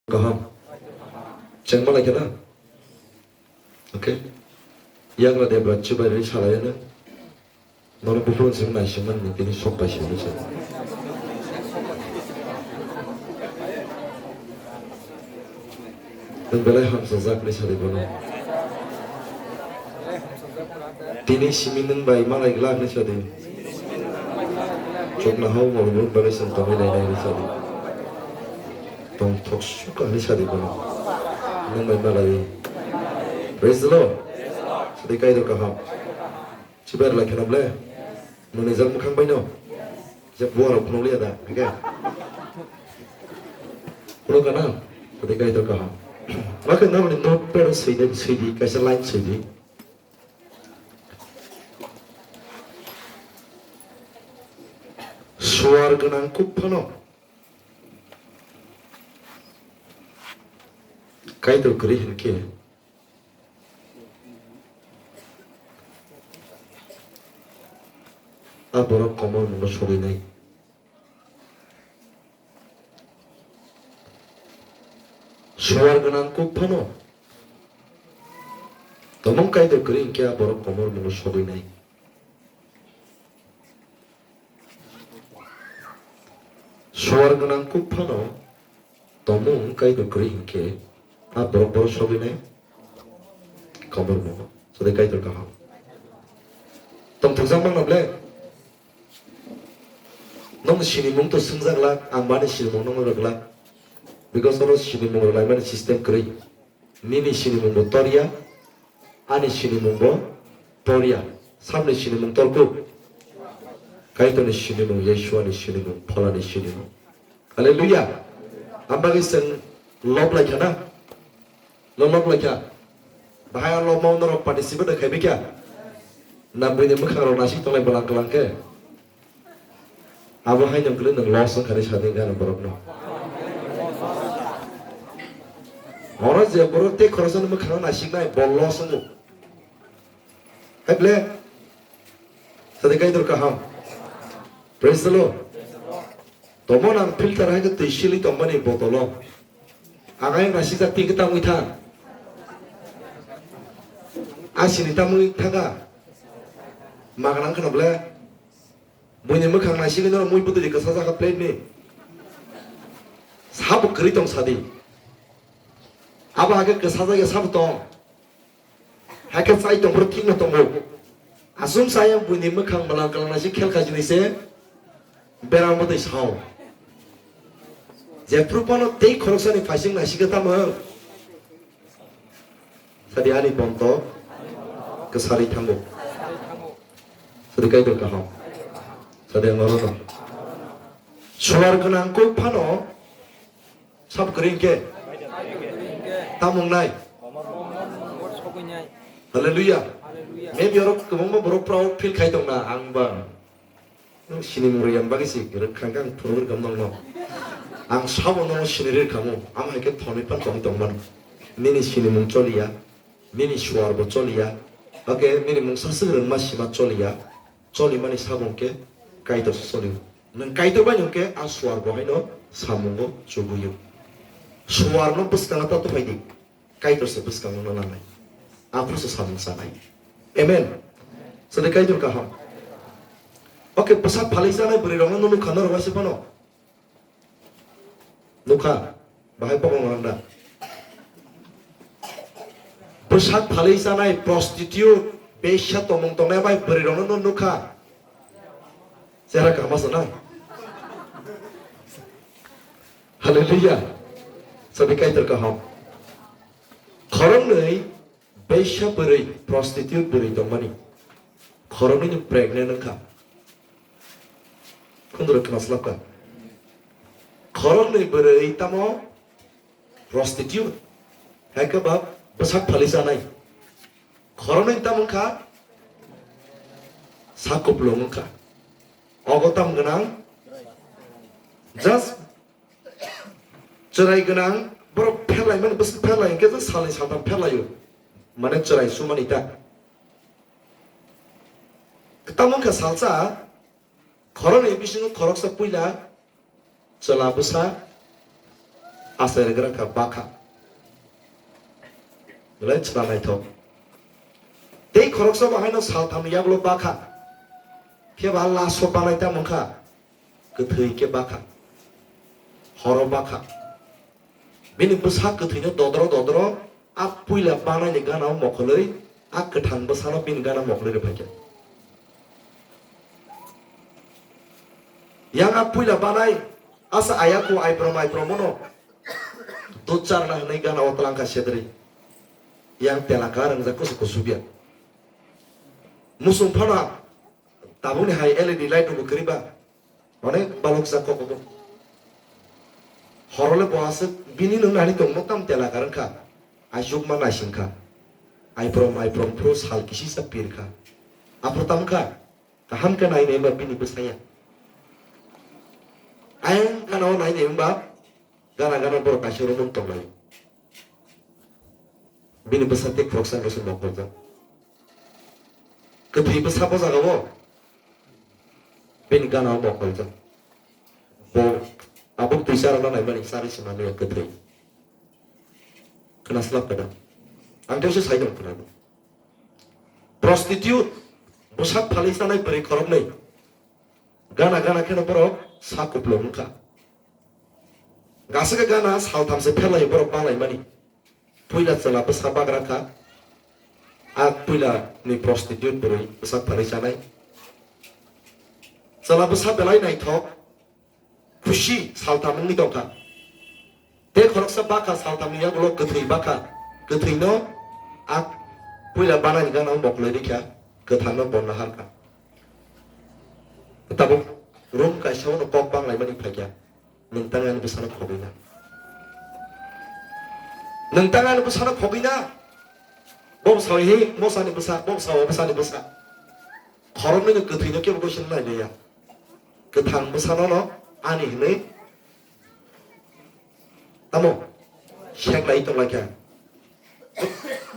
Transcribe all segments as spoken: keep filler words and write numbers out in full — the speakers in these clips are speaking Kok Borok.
Kaham. Chengma lai khena? Okay. Yagra Debra chibai ri salai na. Nono buphuru sing nai sing man ni tini sok bai sing ni sa. Nwng belai hamsajak ni sadi bono. Tini simi nwng bai malai glak ni sadi. Chukna hao mo nwng bai sing tongwi lai nai ni sadi. Tong thok suka ni sadi bono. Nwng bai malai. Praise the Lord. Sadi kai do kaham. Chibai rwlai kheno ble? Nwng nijak mwkhang bai no? Je buarok phunukliya da, hake? Phunuk kana? Tadi kaitor kaham. Makhe nang ni notepad o swi de, swi di, kaisa line swi di. Suar gwnang kuk phano kaitor kwrwi hinkhe, a borok komormungo sogwinai. Suar gwnang kuk phano tomung kaitor kwrwi hinkhe a borok komormungo sogwinai. Suar gwnang kuk phano tomung kaitor kwrwi hinkhe a borok borok sogwinai komormungo. Sode kaitor kaham. Tongthokjak mangna ble? Nong sinimung to swngjak lak, ang bani sinimung nong rwk lak. Because oro sinimung rwlaimani system kwrwi. Nini sinimung bo torya, ani sinimung bo torya. Samni sinimung torkuk. Kaitorni sinimung, Yeshuani sinimung, Pholani sinimung. Hallelujah. Ang bagwi chwng lob lai kha na? Lo lob lai kha? Bahai ang lob mau norok participate khai bi kha? Na buini mwkhang rok nasik tonglai bwlang kwlang khe? Abo hai nang kwlwi nang loss wngkha ni sadi gana borok no. Oro je borok tei khoroksa ni mwkhang nasiknai bo loss wngo. Hai ble? Sadi kaitor kaham. Praise the Lord. Tomo nang filter hai khe twi sili tongmani botolo. Ang ayang nasikjak twi khe tamwi thang. Asini tamwi thanga. Magnang kheno ble. Buini mwkhang naisingwi norok mui bwtwi kwchajak kha plate ni. Sabo kwrwi tong sadi. Abo hakhe kwchajak ya sabo tong. Hakhe chai tongphuru thikno tongo. Aswk chayang buini mwkhang mwlang kwlang naising khel kha jinise beram bwtwi sao. Jephru phano tei khoroksani phaising naisingkhe tamo wng? Sadi ani bonto kwsarwi thango. Sadi kaitor kaham. Sadi ang oro no. Suar gwnang kuk phano sab kwrwi hinkhe tamung nai. Hallelujah. Maybe oro kwbangma borok proud feel khai tongna ang ba. Nwng sinimung rwyan bagwi se rwkha khe ang phunugwi rwkha nokno. Ang sabo nono sinirwi rwkhamu, amo hai khe thonwi phano tongwi tongmano. Nini sinimung choliya, nini suar bo choliya, okay, nini mungsa swk rwngma sima choliya, cholimani sabo hwnkhe Kaitor se cholio. Nwng Kaitor bai hwnkhe a suar bo haino samungo chubuio. Suarno bwskango ta tuphai di. Kaitor se bwskango no nangnai. Aphuru se samung sanai. Amen. Sadi Kaitor kaham. Okay, bwsak phalwi chanai bwrwi rokno no nukha norok waisa phano. Nukha. Bahai pokol ngorang da. Bwsak phalwi chanai prostitute, besya tongmung tongnai bai bwrwi rokno no nukha. Chera kaham asa na? Hallelujah. Sabi Kaitor kaham. Khoroknwi beisa bwrwi, prostitute bwrwi tongmani. Khoroknwi ni pregnant wngkha. Khundro khnaslapkha. Khoroknwi bwrwi tamo prostitute. Hai khe ba bwsak phalwi chanai. Khoroknwi tam wngkha, sak kupulung wngkha. Ogo tam gwnang, just chwrai gwnang, borok pherlai mani, bwswk pherlai hinkhe just salni saltham pherlaio. Mane chwrai sumani ta. Tamo wngkha salsa, khoroknwi bisingo khoroksa puila chwla bwsa Achai rwgra kha bakha. Belai chwla naithok. Tei khoroksa bo haino salthamni yagulo bakha. Khe ba laso banai tamo wngkha. Kwthwi khe bakha. Horo bakha. Bini bwsa kwthwino dodro dodro a puila banaini gana o mokolwi a kwthang bwsano bini gana mokolwi rwphaikha. Yang a puila banai asa ayako aibrom aibromono dud charna hwnwi gana o twlangkha sedri. Yang telaka rwngjak kusu kusubya. Musung phano tabukni hai L E D light rwbo kwrwi ba. Onek balok jak kok bo. Horole bo aswk bini nung nani tongmo tam tela karang kha. Aisuk ma naising kha. Aiprom aiprom phuru sal kisi sa pir kha. Aphuru tam kha. Kaham khe nai nai ba bini bwsaya. Ayang gana o nai nai ba. Gana gana borok kaisa room tong lai. Bini bwsa tei khoroksa no se mokol jak. Kwthwi bwsa bo jaga o. Bini gana o mokol jak. Bo abo twi chara no naimani chari se mani kwthwi. Khna slap kada. Ang tei se sai dong khna. Prostitute bwsak phalwi sanai bwrwi khoroknwi. Gana gana kheno borok sa kupulung wngkha. Gasaka gana salthamse pherlaio borok balaimani. Puila chwla bwsa bagra kha. A puila ni prostitute bwrwi bwsak phalwi chanai. Chwla bwsa belai naithok. Khusi saltham wngwi tongkha. Tei khoroksa bakha salthamni yagulo kwthwi bakha. Kwthwino a puila banani gana o mokloi rikha. Kwthangno bonna harkha. Tabuk room kaisa o kok banglaimani phaikha. Nwng tang ani bwsano khogwi na. Nwng tang ani bwsano khogwi na. Bo bwsa hi mosani bwsa, bo bwsa o bwsani bwsa. Khoroknwi no kwthwi no kebo question nai liya. Kwthang bwsano no ani hinwi tamo seklai tong lai kha.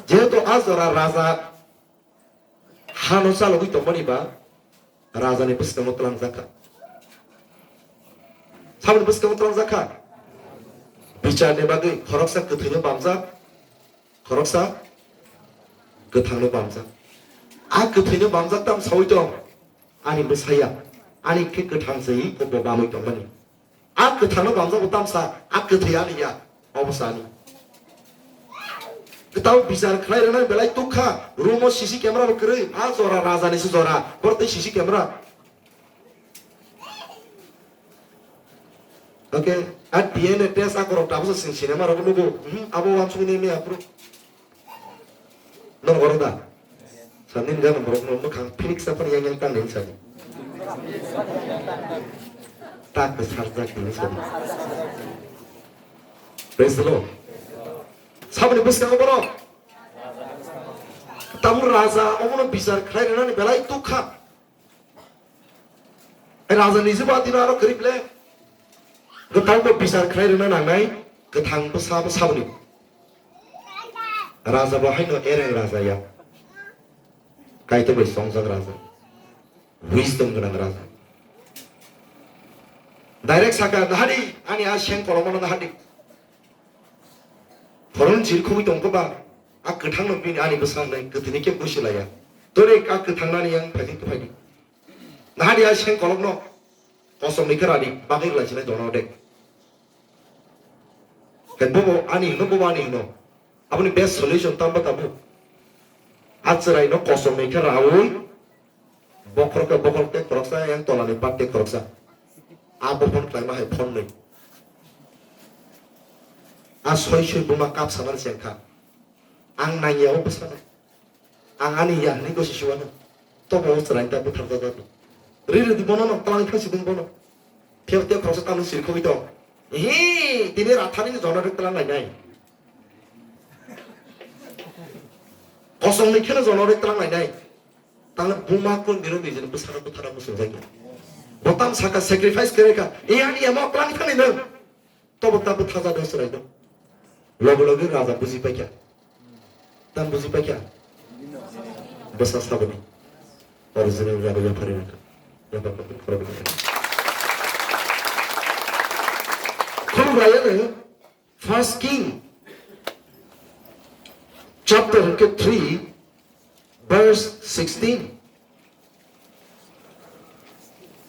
Jehetu a jora raja hano chalogwi tongmani ba rajani bwskango twlangjak kha. Saboni bwskango twlangjak kha. Bicharni bagwi khoroksa kwthwino bamjak, khoroksa kwthangno bamjak. A kwthwino bamjak tam sawi tong, ani bwsaya, ani khe kwthang se hi bo bamwi tongmani. A kwthangno bamjago tamsa, a kwthwi ani ya, obo sani. Kwtal bichar khlai rwnai belai tukha, room o C C camera bo kwrwi, a jora raja ni se jora, borok tei C C camera. Okay, a D N A test a korok tabuksa sing cinema rok nugo, hmm, abo wansugwi nai maya phuru. Nono oro da? Sani ni gana borok no mwkhang phoenix sa phani yang yang tang ni sani. Tak ke sarjak ni sani. Praise the Lord. Saboni bwskango borok. Tabuk raja omono bichar khlai rwnani belai tukha. Raja ni jibo adino aro kwrwi ble. Kwtal bo bichar khlai rwna nangnai kwthang bwsa bwsaboni. Raja bo haino ereng raja ya. Kaitor bai songjak raja. Wisdom gwnang raja. Direct saka nahadi ani a seng kolomano nahadi. Phorong jil khogwi tongkha ba, a kwthangno bini ani bwsa wngnai kwthwini khe busi laiya. Tore a kwthangnani yang phaidi tongphaidi. Nahadi a seng kolokno kosong ni khe radi bagwi rwlai sinai dono de. Khe bobo ani hino, bobo ani hino. Aboni best solution tamba tabu. A chwraino kosong ni khe raui Bokhorok khe bokhorok tei khoroksa yang tolani part tei khoroksa. A bo phone khlaima hai phone nwi. A soi soi buma kap sanan se kha. Ang nangya o bwsano. Ang ani ya hwnwi gosi suwano. Tobo o chwrai ta bwthar jagani. Ri ri di bono no twlang thang siding bono. Phiyok tei khoroksa tamni sirkhogwi tong. Hi, tini rathani jono ri twlang lainai. Kosong ni kheno jono ri twlang lainai. Tangla buma kon biro bijin bwsano bwthara muchung jagya. Botam saka sacrifice kere kha. E ani amo plan khani no. Tobo ta bwtha jado chwrai no. Logo logo raja buji paikha. Tam buji paikha. Bwsa saboni. Original raja ya phari nangkha. Ya phari nangkha. Khulum raya no. First King chapter hwnkhe three verse sixteen.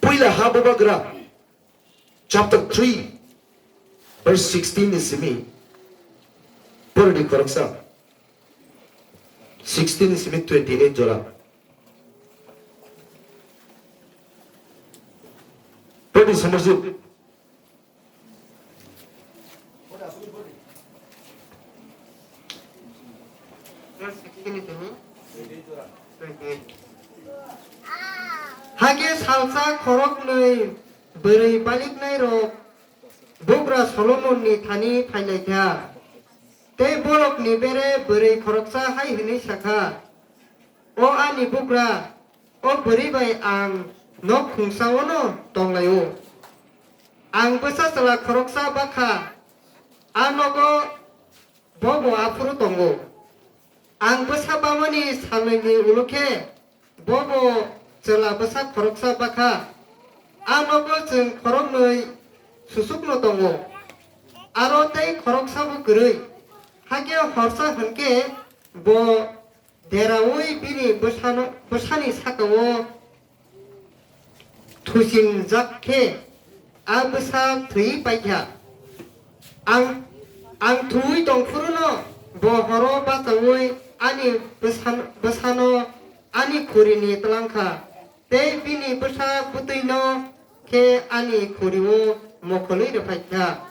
Puila ha bubagra chapter three verse sixteen ni simi poridi khoroksa. Sixteen ni simi twenty-eight jora. Poridi samarjit. Hakhe salsa khoroknwi bwrwi baliknairok bugra Solomonni thani phailaikha. Tei borokni bere bwrwi khoroksa hai hwnwi sakha, "O ani bugra, o bwrwi bai ang nok khungsa-ono tonglaio. Ang bwsa chwla khoroksa bakha, a nogo bo bo aphuru tongo. Ang bwsa bamani salnwini ulo khe bo bo chwla bwsa khoroksa bakha, a nogo chwng khoroknwi susukno tongo, aro tei khoroksabo kwrwi. Hakhe horsa hwnkhe bo deraui bini bwsano, bwsani saka-o thusingjak khe a bwsa thwi paikha. Ang, ang thwi tongphuruno bo horo bachaui ani bwsan-, bwsano ani khurini twlangkha, tei bini bwsa bwtwino khe ani khuri-o mokolwi rwphaikha."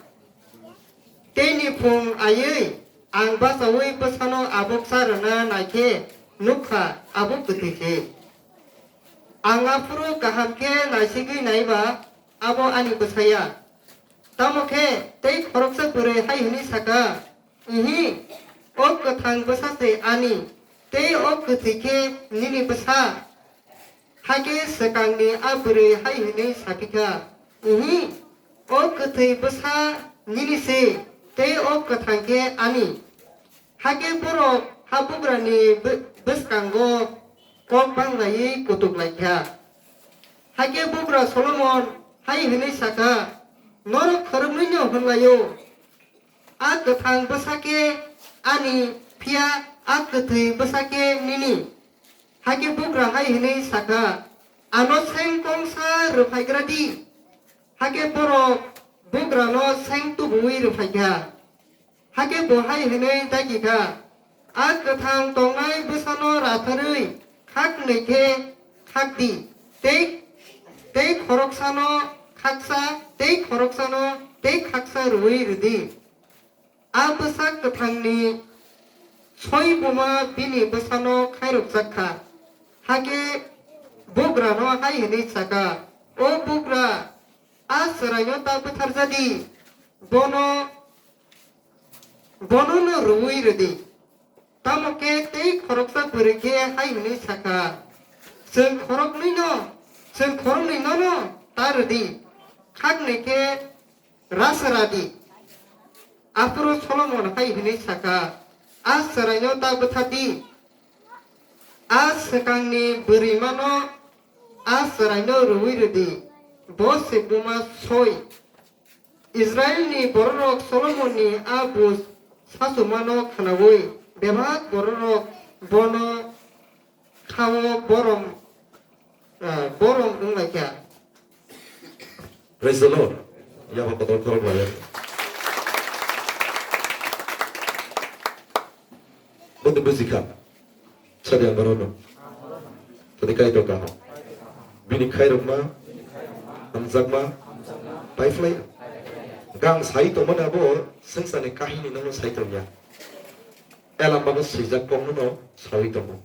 Teini phung aiwi ang bachaui bwsano abuk cha rwna naikhe nukha, abuk kwthwi se. Ang aphuru kaham khe naisigwi naiba, abo ani bwsa ya. Tamo khe tei khoroksa bwrwi hai hwnwi saka, "Ihi, o kwthang bwsa se ani, tei o kwthwi khe nini bwsa." Hakhe swkangni a bwrwi hai hwnwi saphi kha, "Ihi, o kwthwi bwsa nini se, tei o kwthang khe ani." Hakhe borok habugrani bw-, bwskango kok banglaiwi kutuk lai kha. Hakhe bugra Solomon hai hwnwi sa kha, "Norok khoroknwino hwn lai-o, a kwthang bwsa khe ani, phiya a kwthwi bwsa khe nini." Hakhe bugra hai hwnwi sa kha, "Ano seng kongsa rwphaigra di." Hakhe borok bugrano seng tubuwi rwphai kha. Hakhe bo hai hwnwi dagi kha, "A kwthang tongnai bwsano ratharwi khaknwi khe khak di, tei, tei khoroksano khaksa, tei khoroksano tei khaksa rwui rw di." A bwsa kwthangni soi buma bini bwsano khairokjak kha. Hakhe bugrano hai hwnwi sa kha, "O bugra, a chwraino ta butharja di, bono, bono'-no rwui rw di." Tamo khe tei khoroksa bwrwi khe hai hwnwi sa kha, "Chwng khoroknwino, chwng khoroknwinono ta rw di, khaknwi khe ras ra di." Aphuru Solomon hai hwnwi sa kha, "A chwraino ta bwthar di, a swkangni bwrwimano a chwraino rwui rw di, bo se buma soi." Israilni bororok Solomonni a buj sachumano khnaui bebak bororok bono khao borom, ah, borom wng lai kha. Praise the Lord. Yaba kotor khorok lai. Bote buji kha. Sadi ang barono. Tadi kai to kaha. Bini khairokma, hamjakma, paiphlai. Gang sai tongmani abo sengsa ni kahini no sai tongya. Elam bago sijak kong no sai tongo.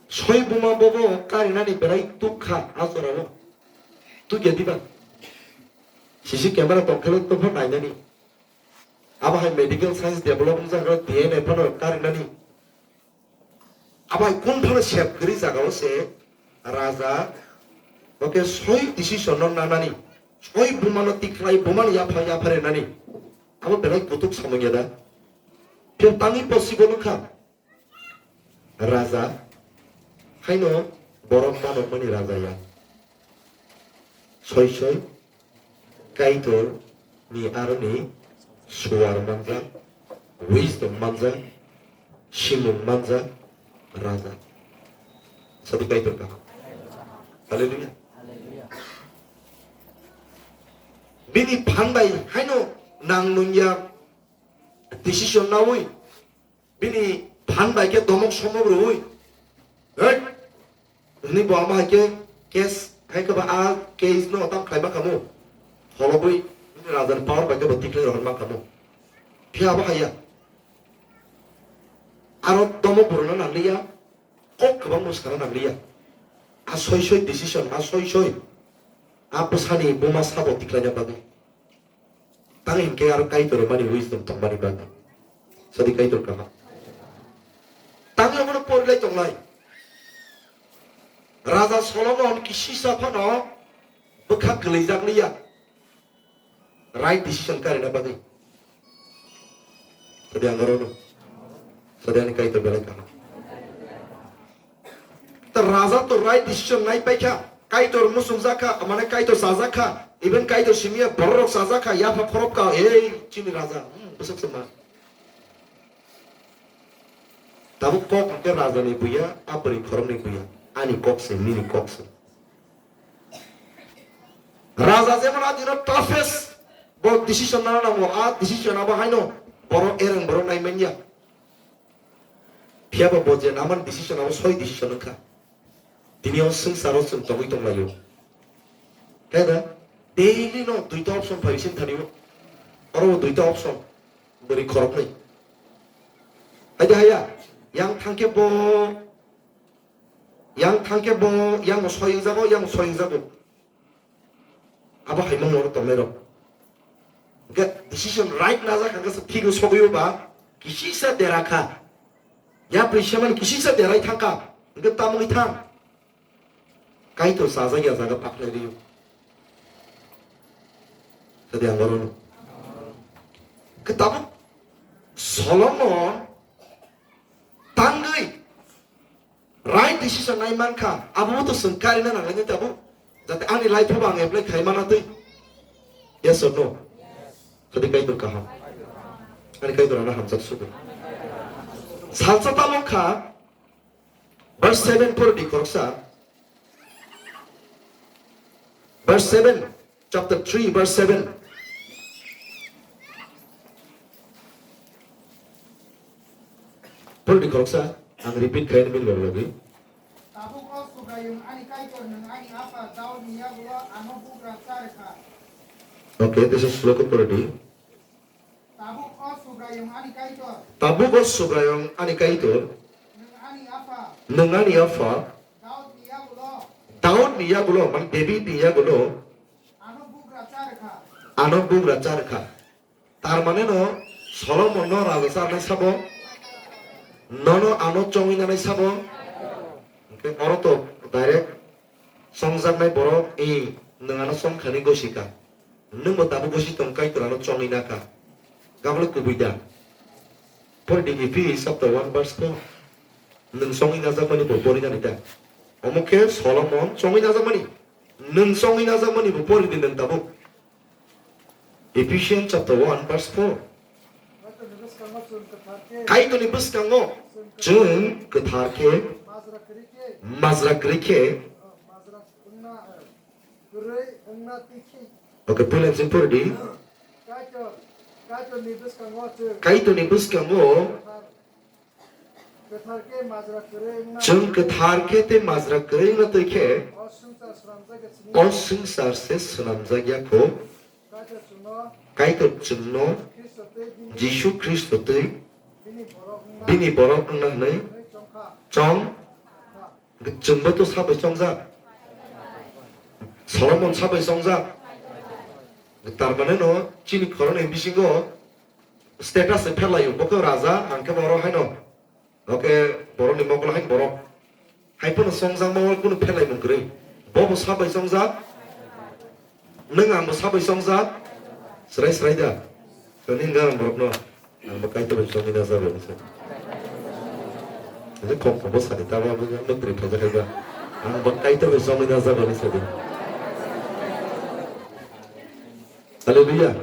Soi buma bobo karinani berai tukha a jorao. Tukya diba? C C camera tongkhelo tongpha nainani. Abo hai medical science develop wngjago D N A phano karinani. Abo hai kun phano sep kwrwi jagao se raja, oke soi decision no nanani. Soi bumano tikhlai bumani yapha yapha renani. Abo belai kutuk samung ya da. Phiya tangwi possible wngkha. Raja, haino borok manokmani raja ya. Soi soi, Kaitor, ni aroni suar manjak, wisdom manjak, simung manjak, raja. Sadi Kaitor kaham. Hallelujah. Bini phan bai haino nang nungya decision nawi, bini phan bai khe domok somok rwi, hei, hwnwi bo ama hai khe case hai khe ba a case no tam khlai ma khamu, holobwi bini raja ni power bai khe bo tikhlai rohor ma khamu. Phiya abo haiya. Aro domok buruna nangliya, kok kwbang mwskana nangliya. A soi soi decision, a soi soi. A bwsani buma sabo tiklaina bagwi. Tang hinkhe aro Kaitor mani wisdom tongmani bagwi. Sadi Kaitor kaham. Tang yamono porilai tonglai. Raja Solomon kisisa phano bwkha kwlwijak liya. Right decision karina bagwi. Sadi ang orono. Sadi ani Kaitor belai kaham. Ta raja to right decision nai paikha. Kaitor musung jakha, mane Kaitor sajak kha. Even Kaitor simiya borok rok sajak kha, yapha khorop kha. Ei, chini raja. Hmm, bwswk se ma. Tabuk kok hwnkhe raja ni buya, a bwrwi khorok ni buya. Ani kok se, nini kok se. Raja jemon a dino toughest bo decision nana nango, a decision abo haino borok ereng borok nai manya. Phiya bo bo je naman decision abo soi decision wngkha. Tini o swngcharo chwng tongwi tonglaio. Khe da daily no duita option phai sin thani o. Oro bo duita option. Bwrwi khoroknwi. Hai da haya. Yang thangkhe bo Yang thangkhe bo, yang bo soi wngjago, yang bo soi wngjago. Abo hai mangno oro tongnai rok. Hwnkhe decision right najak hwnkhe se thik sogwi ba, kisisa dera kha. Yapri seman kisisa derai thangkha. Hwnkhe tamoni thang. Kaitor sajak ya jaga pakhlai rio. Tadi ang oro. Hwnkhe tabuk Solomon tangwi right decision nai mankha, abo to swng karina nanglai tabuk, jate ani life o ang apply khai mana twi. Yes or no? Jadi Kaitor kaham. Ani Kaitor ana hamjak sugo. Salsa tamo kha, verse seven por di khoroksa. Verse seven, chapter three, verse seven. Purdi khoroksa, ang repeat khaina mil lor lagi. Tabuk o Subraiyung ani Kaitor nwng ani apha Daudni yagulo ano bugra cha rwkha. Okay, this is sloka purdi. Tabuk o Subraiyung ani Kaitor. Tabuk o Subraiyung ani Kaitor. Nwng ani apha. Nwng ani apha. Daudni yagulo. Daudni yagulo, man Davidni yagulo. Ano bugra cha rwkha. Ano bugra cha rwkha. Tar mane no Solomon no raja charnai sabo. Nono ano chongwi nanai sabo. Hwnkhe oro to direct songjaknai borok, i, nwng ano songkhani gosi ka. Nwng bo tabuk gosi tong, Kaitor ano chongwi na kha. Gabole kubui da. Pori di Ephes chapter one verse four. Nwng chongwi najakmani bo pori nani da. Omo khe Solomon chongwi najakmani. Nwng chongwi najakmani bo pori di nwng tabuk. Ephesians chapter one verse four. Kaitorni bwskango chwng kwthar khe, majra kwrwi khe. Okay, puila chwng pori di. Kaitorni bwskango Kwthar khe majra kwrwi wngna. Chwng kwthar khe tei majra kwrwi wngna twi khe o swngchar swnamjak ya sini. O swngchar se swnamjak ya kho. Kaitor chwngno. Kaitor chwngno Khristo tei bini, Jisu Khristo twi bini borok wngna. Bini borok wngna hwnwi. Hwnwi chongkha. Chong. Kha. Chwngbo to sabai chongjak. Solomon sabai chongjak. Tar mane no chini khoroknwi bisingo status se pherlaio. Bo khe raja, ang khe borok haino. Bo khe borokni mokol haino borok. Hai phano chongjak mokol kunu pherlaimung kwrwi. Bo bo sabai chongjak. Nwng ang bo sabai chongjak. Srai srai da. Toni hwnka ang borokno. Ang bo Kaitor bai chongwi na jago nisa. Nini kok kok bo sadi ta ba bo mukri phaja khai ba. Ang bo Kaitor bai chongwi na jago nisa di. Hallelujah.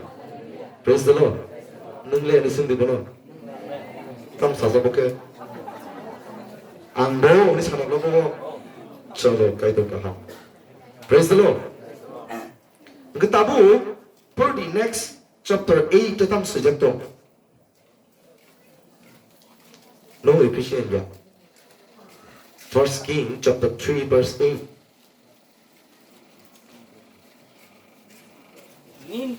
Praise the Lord. Nwng le ani sindi bono. Tam saja bo khe. Ang bo ani sana lo bo. Chalo, Kaitor kaham. Praise the Lord. Hwnkhe tabuk, for the next chapter eight, tam swijak tong. No Ephesian ya. First King chapter three verse eight. Nin-,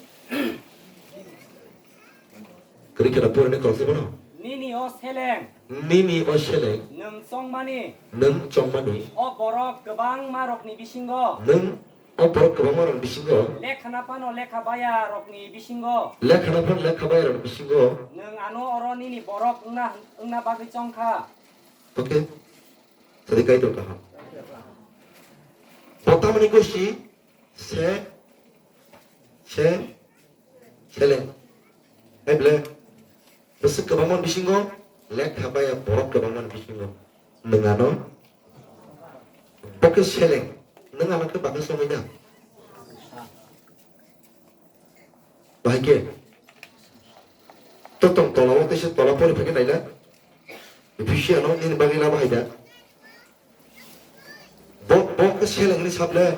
Kwrwi kheno purani kok se bono. Nini o seleng. Nini o seleng. Nwng chongmani. Nwng chongmani. O borok kwbangma rokni bisingo. Nwng O borok kwbangma rok bisingo. Lekhana phano lekha baya rokni bisingo. Lekhana phano lekha baya rok bisingo. Nwng ano oro nini borok wngna, wngna bagwi chongkha. Okay. Sadi Kaitor kaham. Bo tamni gosi se, se, seleng. Hai ble. Bwswk kwbangma bisingo, lekha baya borok kwbangma bisingo. Nwng ano. Bo khe seleng. Nwng ano khe bagwi songwi da. Bahai khe. Totong tola o teisa tola pori phai khe naila. Ephesian o nini bagwi labo hai da. Bo, bo khe seleng ni sable.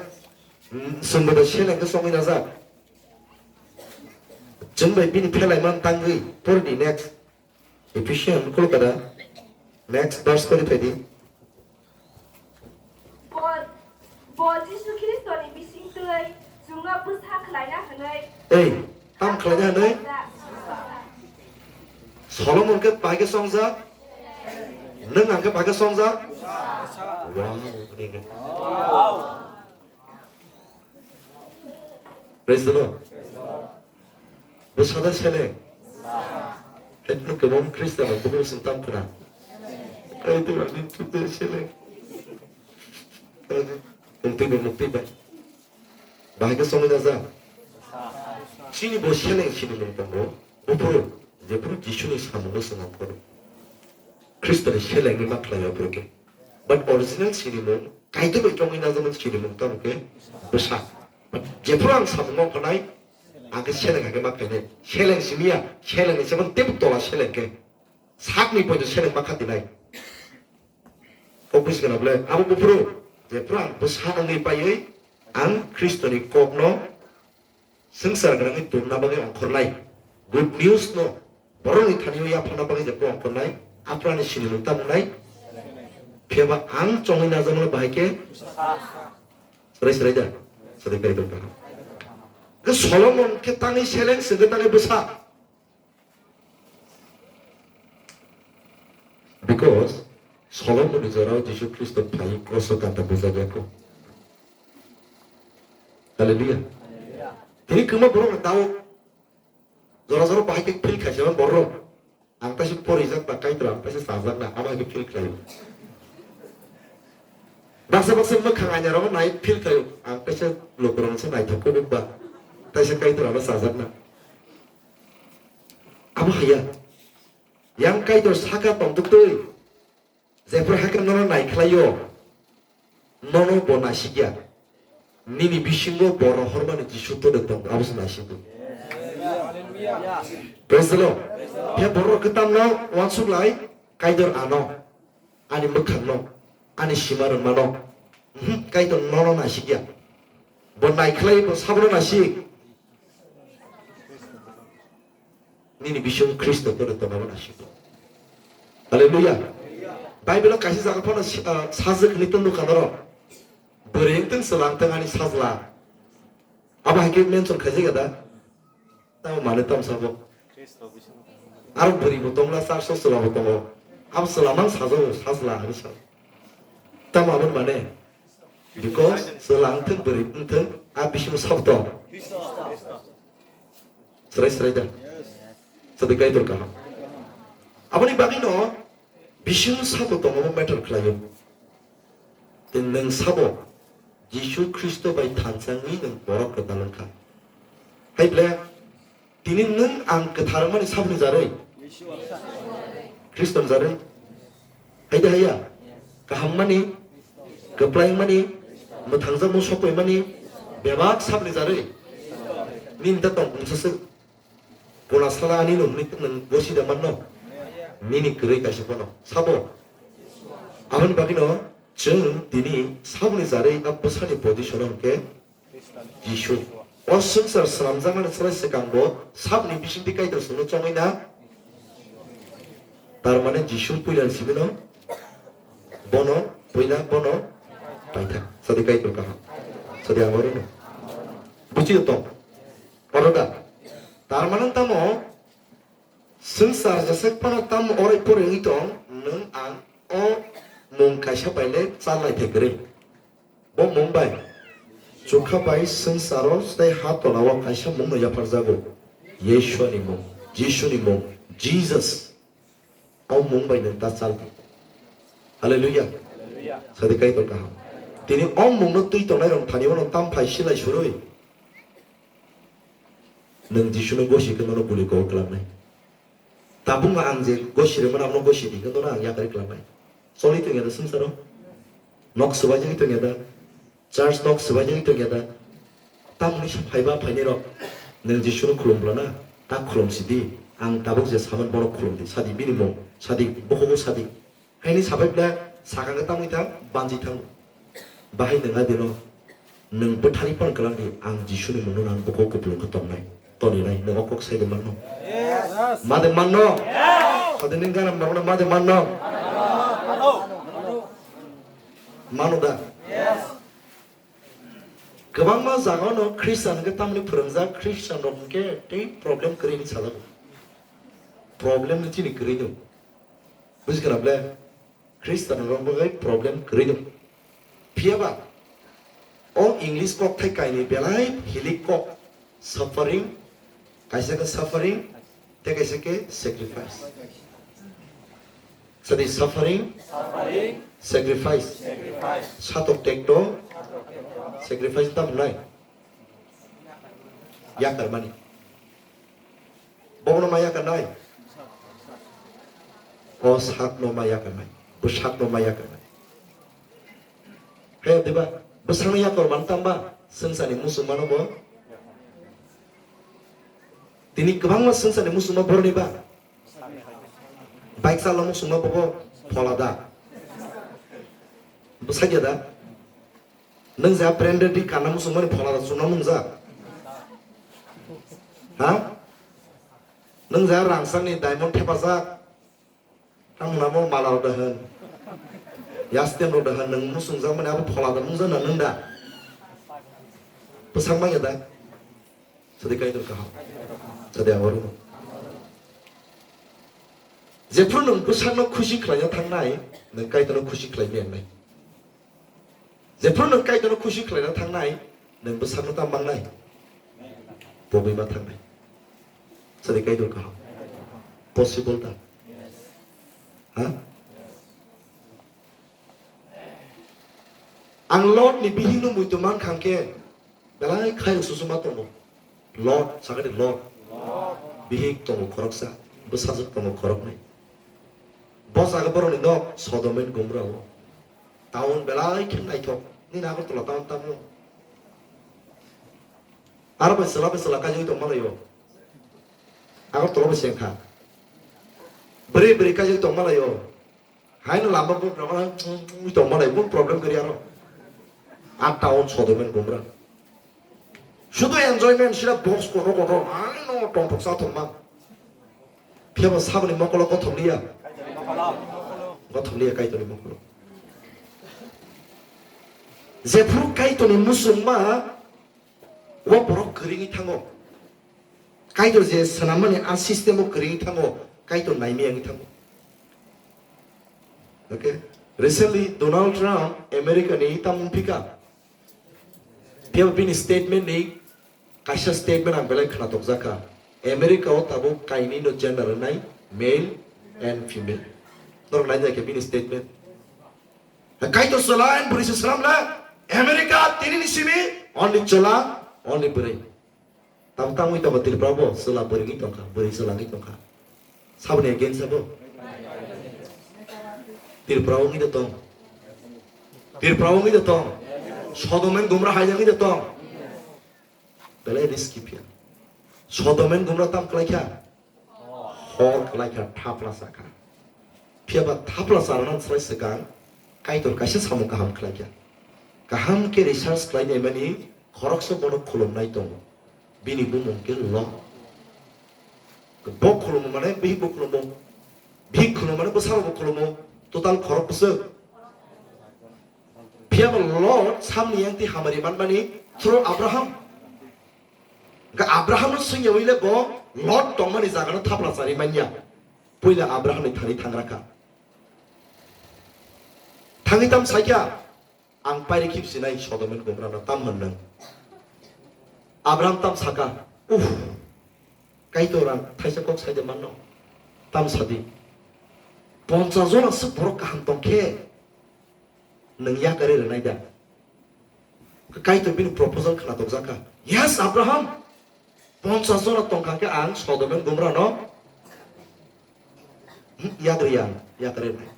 Chwngbo da seleng khe songwi najak. Chwng bai bini phelai man tangwi pori di next. Ephesian khulukada. Next verse pori phai di. Bo, bo Jisu Khristoni bisingtwi chwngno bwsa khlaina hwnwi. Ei, tam khlaina hwnwi? Solomon khe bahai khe songjak? Nwng ang khe bahai khe songjak? Wow, nini. Praise the Lord. Bwsada seleng. Hetno kwbang Khristian rok bukhuk sung tam khna. Ai tu ani tu de seleng. Mukti be, mukti be. Bahai khe songwi na ja. Chini bo seleng chini mung tongo. Buphuru, jephuru Jisuni samungo swnam kono. Khristoni selengni ma khlai o phuru khe. But original sinimung, Kaitor bai chongwi najagmani sinimung tamo khe bwsa. But jephuru ang samung wngkha nai, ang khe seleng hai khe ma khainai. Seleng simiya, seleng ni sebon tebuk tola seleng khe. Sakni poito seleng ma khati nai. Kok busi gana bole, abo buphuru, jephuru ang bwsa wngwi paiwi, ang Khristoni kokno swngchar gwnangwi tubuna bagwi ongkhornai. Good news no borokni thani-o yapharna bagwi jephru ongkhornai, aphurani sinimung tamo nai. Phiyaba ang chongwi najakmano bahai khe serai serai da. Serai kai tongkha. Khe Solomon khe tangwi seleng, se khe tangwi bwsa. Because Solomon ni jorao Jisu Khristo phai kroso kanta bujak ya kho. Hallelujah. Tini kwma borok ni tao jora jora bahai khe feel khaisa borok. Ang taisa porijak ba Kaitor ang taisa sajak na, abo hai khe feel khlai. Baksa baksa mwkhang aina rok nai feel khlai. Ang taisa lukurok se naithok khe ba taisa Kaitor ang sajak na. Abo haya. Yang Kaitor saka tongtwtwi. Jephru hai khe nono naikhlaio, nono bo naisikya. Nini bisingo bo rohormani Jisu tole tongo, abo se naisikgo. Praise the Lord. He borok khe tamno uansuk lai, Kaitor ano, ani mwkhangno, ani sima rwngmano. Mhm, Kaitor nono naisikya. Bo naikhlai, bo sabono naisik. Nini bising Khristo tole tongma naisikgo. Hallelujah. Bible o kaisa jaga phano si-, ah, sajwk hinwi tong nukha norok. Bwrwi wngthang, chwla wngthang ani sajla. Abo hai khe mention khaijak da. Tamo mane tamo sabo. Aro bwrwi bo tongla, char so chwla bo tongo. Abo chwla mang sajago, sajla hinwi sa. Tamo abo mane. Because chwla wngthang, bwrwi wngthang, a bisingo sabo tong. Srai srai da. Sadi Kaitor kaham. Aboni bagwino bising sabo tongo matter khlaio. Tei nwng sabo Jisu Khristo bai thansa wngwi nwng borok kwtal wngkha. Hai ble, tini nwng ang kwthar wngmani saboni jarwi? Khristo ni jarwi? Hai de haiya? Kaham mani, kwplai wngmani, mwthangjak mung sokoi mani, bebak saboni jarwi? Nini ta tong bumsaswk. Bona sala ani no hwnwi nwng gosi da manno? Nini kwrwi kaisa bono. Sabo? Aboni bagwino chwng tini saboni jarwi a bwsani position hwnkhe Jisu. O swngchar swnamjakmani salai swkang bo saboni bisingtwi Kaitor chwngno chongwi na? Tar mane Jisu puila simi no? Bono puila bono paithak. Sadi Kaitor kaham. Sadi ang oro no. Buchi tong. Oro da. Tar mane tamo swngchar jesek phano tamo orai pore wngwi tong, nwng ang o mung kaisa bai le chal lai thai kwrwi. Bo mung bai chukha bai swngcharo tei ha tola o kaisa mung no yapharjago. Yeshua ni mung, Jisu ni mung, Jesus. O mung bai nwng ta chal di. Hallelujah. Sadi Kaitor kaham. Tini o mung no twi tongnai rok thani o no tam phai silai surui. Nwng Jisuno gosi khe nono guli kok klangnai. Tabukno ang je gosi rwmani abono gosi di khe nono ang yakarwi klangnai. Choli tongya da swngcharo? Nok swbaijagwi tongya da? Church nok swbaijagwi tongya da? Tamoni sa phaiba phainai rok nwng Jisuno khulum bwlana ta khulum sidi. Ang tabuk je saman bono khulum di. Sadi bini mung. Sadi bokogo sadi. Haini sabai bwle sakang khe tamwi thang, banchi thang. Bahai nwng adino, nwng bwthari pan kwlang di, ang Jisuni mungno nang bukhuk kupulung khe tongnai, toninai, nwng o kok sai de manno? Ma de manno? Sadi nwng gana manno, ma de manno? Mano da? Kwbangma jagao no Christian hwnkhe tamni phwrwngjak, Christian rok hwnkhe tei problem kwrwi hinwi sajago. Problem no chini kwrwi do. Buji khna ble? Christian rok bagwi problem kwrwi do. Phiya ba o English kok thai kainwi belai hilik kok, suffering, kaisa khe suffering, tei kaisa khe sacrifice. Sadi suffering, sacrifice. Satok tekto, sacrifice tam nai. Yakar mani. Bono ma yakarnai? O sakno ma yakarnai. Bwsakno ma yakarnai. He diba? Bwsakno yakar man tamba? Swngcharni muchungmano bo. Tini kwbangma swngcharni muchungma boroni ba. Bike chala muchungma bobo phola da. Bwsakya da? Nwng ja branded di kanna muchungmani phola da chumna mungja? Ha? Nwng ja rangsangni diamond thepajak? Tamo namo mala rok da hwn. Yasten rok da hwn, nwng muchungjakmani abo phola da mungja na nwng da? Bwsak manya da? Sadi Kaitor kaham. Sadi ang oro. Jephru nwng bwsakno khusi khlaina thangnai, nwng Kaitorno khusi khlai maya wngnai. Jephru nwng Kaitorno khusi khlaina thangnai, nwng bwsakno ta mangnai. Bobwi ma thangnai. Sadi Kaitor kaham. Possible ta? Ha? Ang Lot ni bihik no muitu man khang khe, belai khai susu ma tongo. Lot, sakani Lot. Bihik tongo khoroksa, bwsajwk tongo khoroknwi. Bo jaga borokni nok Sodom and Gomorrah o. Town belai khe naithok. Nini Agartala town tamo. Aro bai chwla bai chwla kaijagwi tong malaio. Agartala bai sengkha. Bwrwi bwrwi kaijagwi tong malaio. Haino lama bo rok ui tong malai, bo problem kwrwi aro. A town Sodom and Gomorrah. Sudu enjoyment sira box kotor kotor, ano tongthok sa thokma. Phiya bo saboni mokolo kothok liya. Kothok liya Kaitorni mokolo. Jephru Kaitorni muchungma, o borok kwrwi thango. Kaitor je swnammani a system o kwrwi thango, Kaitor naimaya wngwi thango. Okay? Recently, Donald Trump America ni tamung phika. Phiya bini statement ni kaisa statement ang belai khna tokjak kha. America o tabuk kainwi no gender wngnai, male and female. Norok nai jai khe bini statement. Kaitor chwla and bwrwi se swnam le America tini ni simi only chwla, only bwrwi. Tam tangwi tongo Tripura bo, chwla bwrwi wngwi tongkha, bwrwi chwla wngwi tongkha. Saboni against abo? Tripura wngwi de tong. Tripura wngwi de tong. Sodom and Gomorrah hai wngwi de tong. Belai risky phiya. Sodom and Gomorrah tam khlai kha? Hor khlai kha, thapla cha kha. Phiya ba thapla charwna slai swkang Kaitor kaisa samung kaham khlai kha. Kaham khe research khlai naimani khoroksa bono khulumnai tongo. Bini bumung khe Lot. Bo khulumo mane bihik bo khulumo. Bihik khulumo mane bwsarok bo khulumo. Total khorok bwswk. Phiya ba Lot samni yang twi hamari manmani through Abraham. Hwnkhe Abraham no swngya wi le bo Lot tongmani jaga no thapla chari manya. Puila Abraham ni thani thangra kha. Thangwi tam sakya, ang pairi khip sinai Sodom and Gomorrah no tam hwn nang. Abraham tam saka, uff, Kaitor ang thaisa kok saide manno, tam sadi. Ponchas jona swk borok kaham tong khe, nwng yakari rwnai da? Kaitor bini proposal khna tokjak kha. Yes, Abraham, ponchas jona tong kha khe ang Sodom and Gomorrah no, hmm, yakri yang, yakri nai.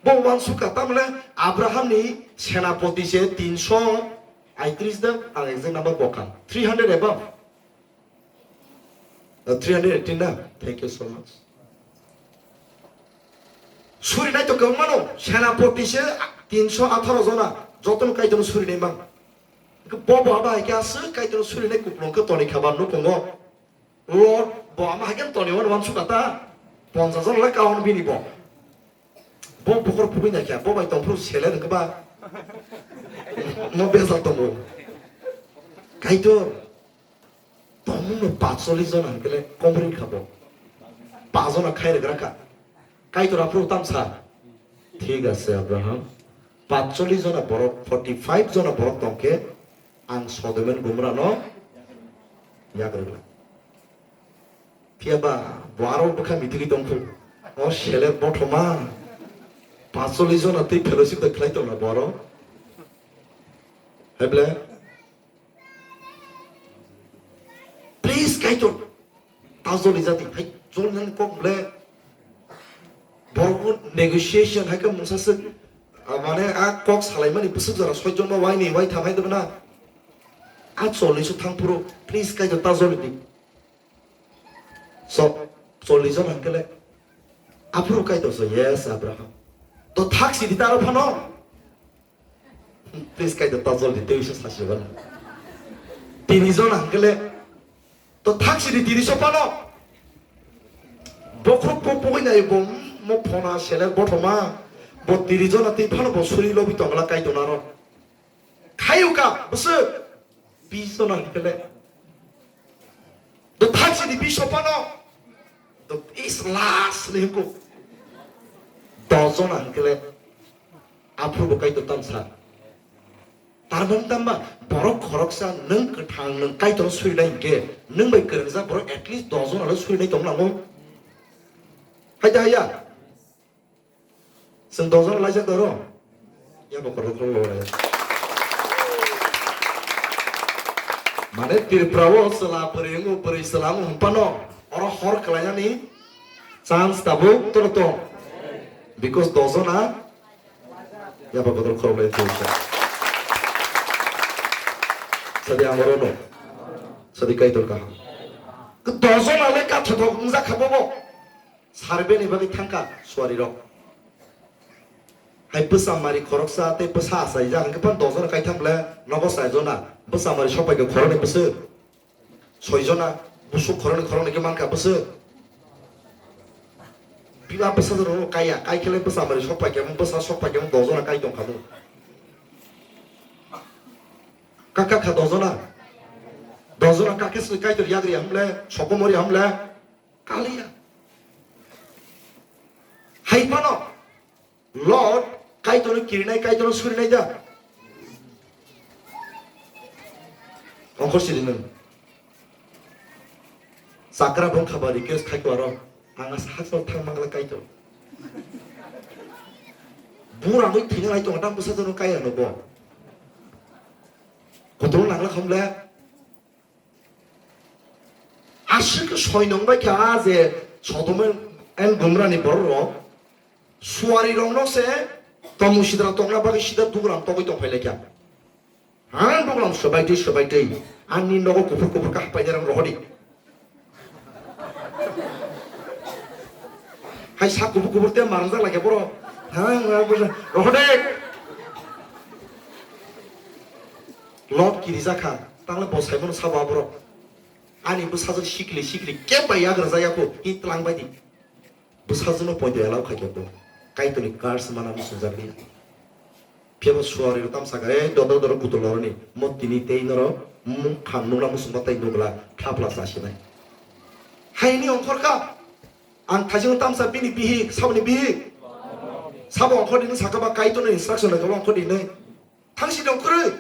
Bo uansuk kha, tamle Abraham ni senapoti se tinsho aitris da, ang exact number bo kha, three hundred above. Uh, three hundred eighteen na? Thank you so much. Suri nai to kwbangma no, senapoti se tinsho atharo jona, jotono Kaitor no suri nai mang. Bo bo aba hai khe aswk Kaitor no suri nai kuplung khe toni khabar nukhungo. Lot bo ama hai khe toni wan wan sukata. Ponchas jona lai kaon bini bo. Bo bukhor phugwi nai kha, bo bai tongphuru seler hwnkhe ba. Mo bejal tongo. Kaitor. Tongmung no patchollis jona hwnkhe le komori kha bo. Pajona khai rwgra kha. Kaitor aphuru tam sa. Thik ase Abraham. Patchollis jona borok, forty five jona borok tong khe ang Sodom and Gomorrah no yak rwgla. Phiya ba bo aro bwkha mitigi tong kho. O seler bothoma. Patchollis jona twi fellowship da khlai tong na bo aro. Heble. Please, Kaitor, ta joli jadi, hai, jol nang kok ble. Borok negotiation hai khe mungsa swk, ah, mane a kok salaimani bwswk jora soi joma wai ni wai tham hai debna. A chollish o thang phuru, please, Kaitor, ta joli di. So, chollish jon hangkele, aphuru Kaitor so, yes, Abraham. To thak sidi ta aro phano. Please, Kaitor, ta jol di, tei se sasi bana. Tini jona hangkele, to thak sidi tini so pano. Bokhok po pogoi nai bo, mo phona seler bothoma. Bo tini jona tei phano bo suri lobi tongla Kaitor naro. Khayuka, bwswk. Bis jona hangkele. To thak sidi bis so pano. To is last ni hangko. Dos jona hangkele. Aphuru bo Kaitor tamsa. Tarmani tamba borok khoroksa nwng kwthang nwng Kaitor surinai hinkhe nwng bai kwrwngjak borok at least dos jon alo surinai tong nango. Hai da haiya? Chwng dos jon laijak doro? Ya bo korok korok lai. Mane Tripura o chwla bwrwi wngo bwrwi chwla wngo hwnphano oro hor kwlainani chance tabuk toro tong. Because dos jona Yaba bodol khorok lai twi sa. Sadi ang oro no. Sadi Kaitor kaham. Dojon ale kathotok wngjak kha bobo. Survey ni bagwi thangkha suari rok. Hai bwsa mari khoroksa tei bwsa achaijak hwnkhe phan dojon kaitham le nogo chaijona. Bwsa mari sopai khe khoroknwi bwswk. Soijona, busuk khoroknwi khoroknwi khe mankha bwswk. Biba bwsa rok kaya, kai khe le bwsa mari sok pai khe, bwsa sok pai khe, dojona kai tong kha bo. Kaka kha dojona. Dojona kake swi Kaitor yagri hamle, sokomori hamle, kaliya. Hai phano. Lord, Kaitorno kirinai, Kaitorno surinai da? Ongkhor siri nwng. Chakra bwkha ba request khai ko aro. Ang asa hakchal thang mangla Kaitor. Bura mui thina lai tongo, tang bwsa jono kaya no bo. Kotor nangla khamle. Aswk soi nong bai kha je Sodom and Gomorrah ni borok rok suari rok no se tomung sidra tongna bagwi sida dugram togwi tong phai lai kha. Ha dugram sobai twi sobai twi Ani nogo kuphur kuphur kha paidar ang rohodi. Hai sak kuphur kuphur te marang jak lai khe borok. Ha, ha, buja. Rohode. Lot kiri jak kha. Tangle bo saimano sabo aborok. Ani bwsajwk sikli sikli kebo bai yagra jak ya kho. Hi tlang bai di. Bwsajwkno poito allow khaikhe bo Kaitorni curse mana muchungjak liya. Phiyaba suari rok tamsa kha, "Ei, dodor dodor kutul noroni, mo tini tei norok mung kham nukla muchungma tei nukla thapla chasinai." Haini ongkhor kha, ang thaisingo tamsa bini bihik, saboni bihik. Sabo ongkhorni wng sakha ba Kaitorni instruction naikhe ongkhorni hinwi. Thangsi ongkhorwi.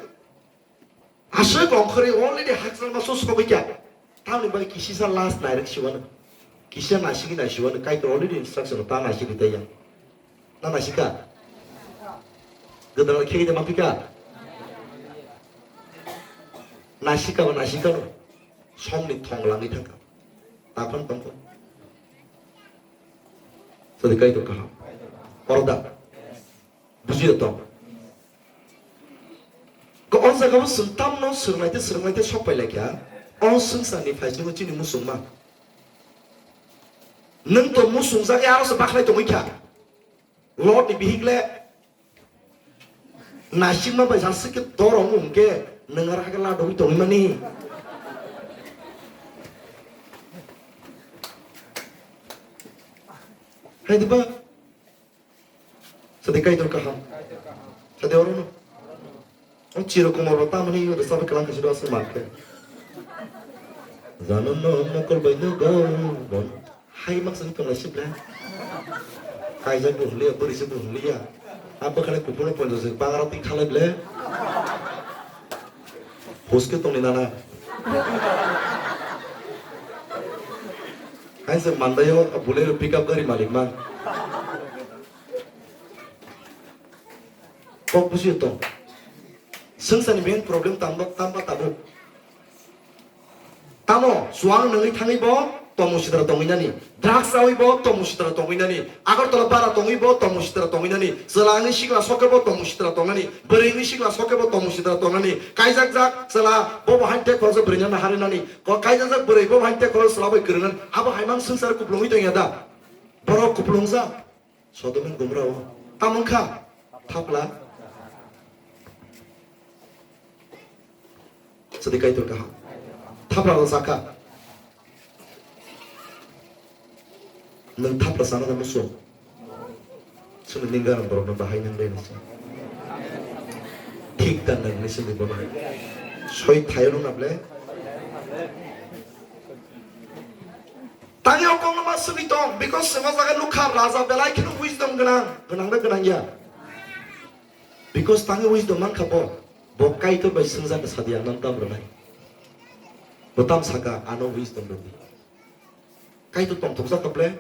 Aswk ongkhorwi already hakchal ma sus sogwi kha. Tamni bagwi kisisa last nairwk siwano. Kisa naisingwi naisiwano Kaitor already instruction ta naisingwi taiya. Na naisika? Gwdal khegwi de mapika? Naisika ba naisika no. Somni thong langwi thangkha. Takhon tongkho. Sadi Kaitor kaham. Order. Bujiya tong. Ko o jaga bo chwng tamno swrwngnaite swrwngnaite sok pai laikha. O swngcharni phaisingo chini muchungma. Nwng to muchungjak ya aro se bakhlai tongwi kha. Lord ni bihik le naisingma bai jasik ke dorong wng khe nwng aro hakhe ladogwi tongwi mani. Hai diba? Sadi Kaitor kaham. Sadi orono. O chiro komor bo tamani rwchapwi kwlang khe sidi aswk mankhe. Jano no mokol bai no go bon. Hai mak sani tonglai sibla. Kaijak bo hwnliya, bwrwi se bo hwnliya. A bwkhani kuphurno ponjo se bangra twi khalai ble. Huske tongni nana. Hai se mandayo Bolero pickup gari malik man. Kok busi tong. Swngcharni main problem tamba tamba tabuk. Tamo suang nangwi thangwi bo tomo sitra tongwi nani. Drugs chawi bo tomo sitra tongwi nani. Agartala bara tongwi bo tomo sitra tongwi nani. Chwla wngwi sikla soke bo tomo sitra tongnani. Bwrwi wngwi sikla soke bo tomo sitra tongnani. Kaijak jak chwla bo bo hain tek khoroksa bwrwi nani hari nani. Ko kaijak jak bwrwi bo hain tek khoroksa chwla bai kwrwng nani. Abo hai mang swngchar kuplungwi tongya da. Borok kuplungjak. Sodom and Gomorrah o tamo wngkha thapla. Sadi Kaitor kaham. Thapla rok sakha. Nwng thapla sana da musu. Sini ningga rang borok no bahai nang dai nasi. Thik dan nang nisi ni bono. Soi thayo nung na ble. Tangwi o kokno ma swngwi tong, because chwng o jaga nukha raja belai kheno wisdom gwnang, gwnang da gwnang ya? Because tangwi wisdom mankha bo, bo Kaitor bai swngjak sadi ang nang tam rwnai. Bo tam saka ano wisdom rwdi. Kaitor tongthok jak ble,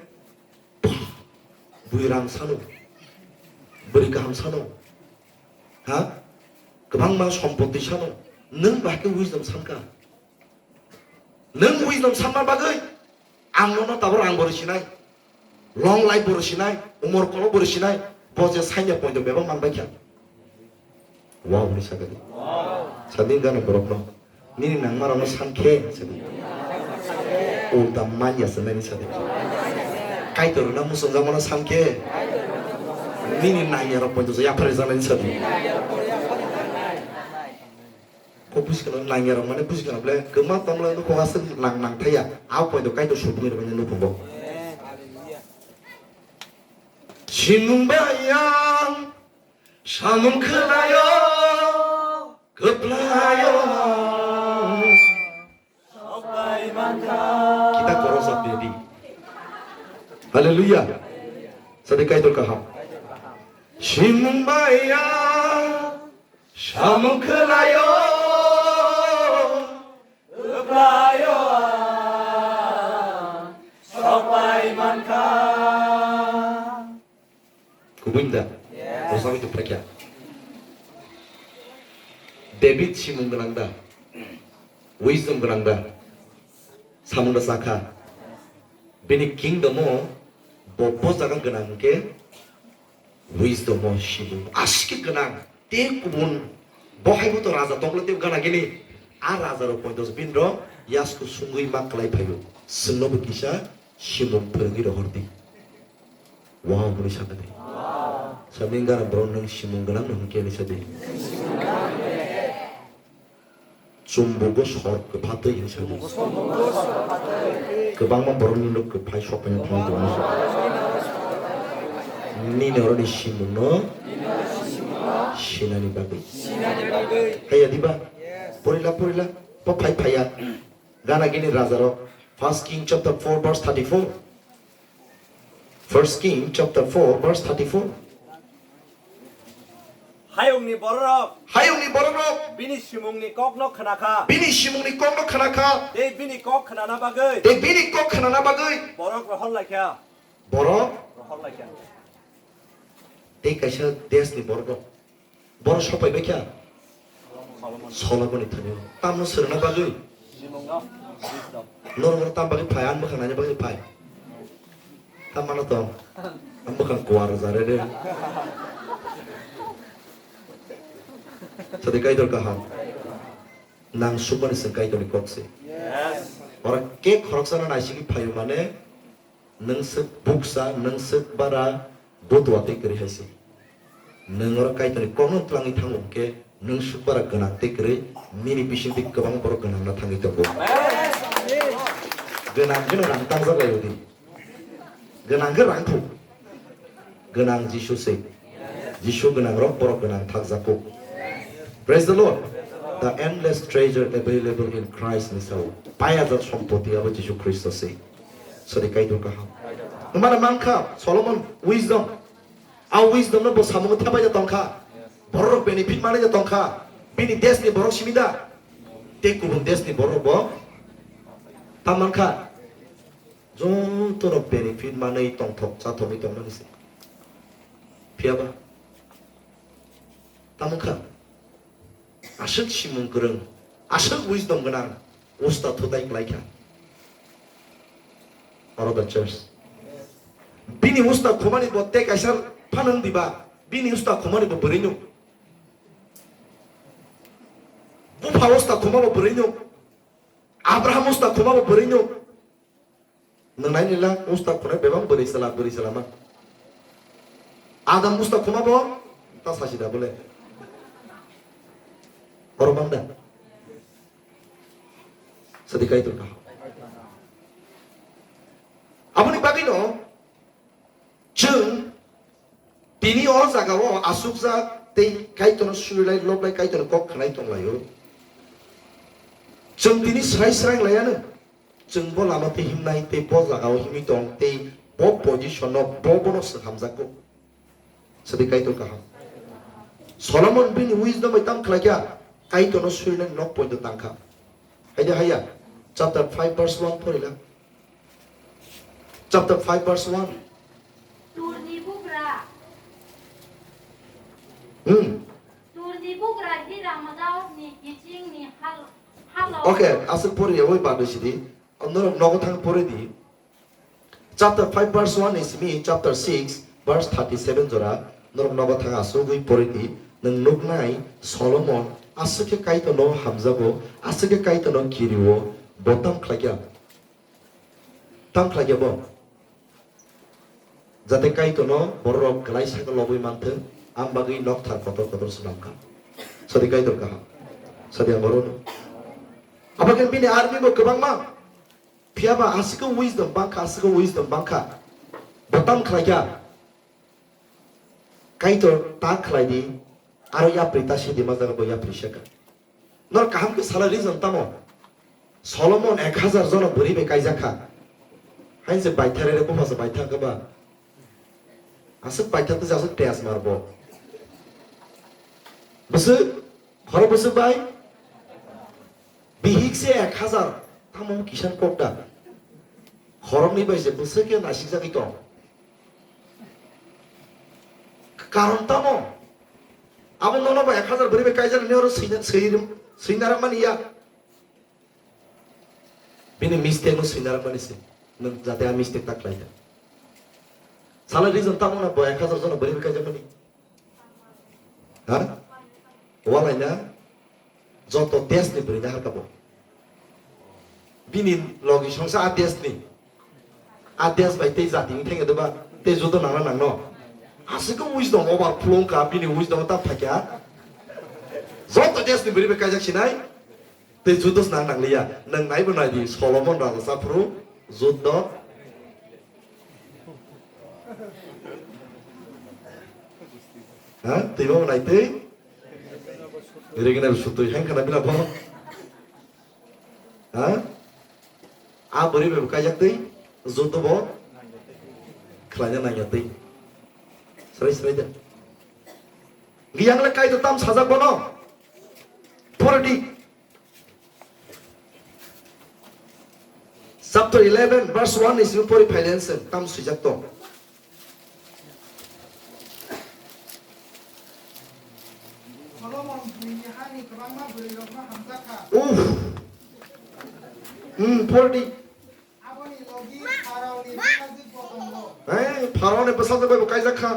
bui rang sano, bwrwi kaham sano, ha? Kwbangma sompoti sano, nwng bahai khe wisdom sankha. Nwng wisdom sanma bagwi ang nono tabuk rang bo rwsinai, long life bo rwsinai, umor kolok bo rwsinai, bo je sanya poito bebak manbaikha. Wow, hwnwi sakha di. Sadi gana borokno, nini nangmarokno sankhe, sadi. Ulta manya se nani sadi. Kaitor na musungjakmano sankhe, nini nangya rok poito yaphar janani sadi. Ko buji kheno nangya rok mane buji kheno ble kwma tongmani nukhung aswk nang nang thaya. A poito Kaitor subung rok mane nukhungo. Simung baya samung khwlayo kwplayo. Kita korok sa pedi. Haleluya. Sadi Kaitor kaham. Simung baya samung khwlayo, kwplayo ang sopai mankha. Kubui da? Yes. Rosami tu prekya. David simung gwnang da? Wisdom gwnang da? Samung da sakha. Bini kingdom o bo, bo jaga gwnang hwnkhe wisdom o simung aske gwnang. Tei kubun bo hai bo to raja tonglo tei gana gini. A raja rok poito bini rok yasku sungwi ma kwlai phaio. Chwngno bo kisa simung phwrwngwi rohor di. Wow, hwnwi sakha di. Sani gana borok nwng simung gwnang no hwnkhe hwnwi sa di. Chumbugo sor kwphatwi hwnwi sa di. Kwbangma borokni look kwphai sok paina thangwi tongo. Nini oroni simungno sinani bagwi. Haiya diba? Porila, porila. Po phai phaiya. Gana gini rajarok. First King chapter four verse thirty-four. First King chapter four verse thirty-four. Hayungni bororok Hayungni bororok bini simungni kokno khnakha. Bini simungni kokno khnakha. Tei bini kok khnana bagwi Tei bini kok khnana bagwi borok rohor laikha. Borok Rohor laikha. Tei kaisa desni bororok. Borok sopai bai kha. Solomon. Solomoni thani. Tamno srwngna bagwi. Simungno wisdom. Norok tam bagwi phai, ang bwkhang naina bagwi phai. Tam mano tong. Ang bwkhang kuar jare re. Sadi Kaitor kaham. Nang sukmani se Kaitorni kok se. Yes. Ora ke khoroksa na naisigi phaio mane. Nwng swk buksa, nwng swk bara, butua tei kwrwi hai se. Nwng oro Kaitorni kokno twlangwi thango hwnkhe, nwng swk bara gwnang tei kwrwi, nini bisingtwi kwbang borok gwnang no thangwi tongo. Gwnang khe no rang tangjak lai udi. Gwnang khe rang thu. Gwnang Jisu se. Jisu gwnang rok borok gwnang thakjago. Praise the Lord. The endless treasure available in Christ ni sao. Payajak sompoti abo Jisu Khristo se. Sori Kaitor kaham. Wngmano mankha Solomon wisdom. A wisdom no bo samungo thepai da tongkha. Borok benefit manai da tongkha. Bini desh ni borok simi da. Tei kubun desh ni borok bo ta mankha. Joto rok benefit manai tongthok chathogwi tongmani se. Phiyaba ta mankha. Aswk simung kwrwng, aswk wisdom gwnang, usta thutai kwlai kha. Oro the church. Bini usta khumani bo tei kaisa phanang diba, bini usta khumani bo bwrwi nuk. Bupha usta khuma bo bwrwi nuk. Abraham usta khuma bo bwrwi nuk. Nwng nai nila usta khunai bebak bwrwi sala, bwrwi sala ma. Adam usta khuma bo ta sasi da bole. Oro bang da. Sadi Kaitor kaham. Aboni bagwi no chwng tini o jaga o asukjak tei Kaitorno surilai, loblai, Kaitorni kok khwnai tonglaio. Chwng tini srai srai laiano. Chwng bo lama tei himnai tei bo jaga o himwi tong tei bo position no bo bono swkhamjakgo. Sadi Kaitor kaham. Solomon bini wisdom bai tam khlai kha, Kaitorno surinani nok poito tang kha. Hai de haiya, chapter five verse one porila. Chapter five verse one. Turni bugra. Hmm. Turni bugra hira madaokni kichingni hal, halo. Okay, aswk poriya oi bado sidi. Norok nogo thang pore di. Chapter five verse one ni simi chapter six verse thirty-seven jora norok nogo thang asugwi pore di. Nwng nuknai Solomon aswk khe Kaitorno hamjago, aswk khe Kaitorno kirio, bo tam khlai kha? Tam khlai kha bo? Jate Kaitorno bororok kwlai sakhe lobwi manthwng, ang bagwi nokthar kotor kotor swnam kha. Sadi Kaitor kaham. Sadi ang oro. Abo khe bini army bo kwbangma. Phiyaba aswk wisdom bangkha, aswk wisdom bangkha. Bo tam khlai kha. Kaitor ta khlai di, aro yapri ta sidi ma jaga bo yapri seka. Nor kaham khe sala reason tamo? Solomon ek hazar jona bwrwi bai kaijak kha. Hain se baitha rere buma se baitha khe ba. Aswk baitha tei aswk test mar bo. Bwswk, khoro bwswk bai? Bihik se ek hazar, tamo kisan kok da. Khoroknwi bai se bwswk khe naisik jagwi tong. Karon tamo? Abo nono bo ek hazar bwrwi bai kaijak nini oro swina, swi, swina rwmani ya. Bini mistake no swina rwmani se. Nwng jate a mistake ta khlai kha. Sala reason tamo na bo ek hazar jona bwrwi bai kaijakmani? Ha? Walai na? Joto desh ni bwrwi nahar kabo. Bini logi songsa a desh ni. A desh bai tei jati ni thengya doba tei judo nangna nangno. Aswk wisdom overflow wngkha bini wisdom ta phaikha. Joto desh ni bwrwi bai kaijak sinai. Tei judo nang nangliya. Nang naibo naidi Solomon raja saphuru judo. Ha? Tei bo nai tei? Regional sutui hain khana bila bo. Ha? A bwrwi bai bo kaijak tei, judo bo khlaina nangya tei. Srai srai de. Giyang le Kaitor tam sajak bono. Pura di. Chapter eleven, verse one ni simi pori phailen se tam swijak tong. Solomon buini hani kwbangma bwrwirokno hamjakha. Uff. Hmm, pori di. Aboni logi Pharaoni bwsajwkbo tongo. Hey, Pharaoni bwsajwk bai bo kaijak kha.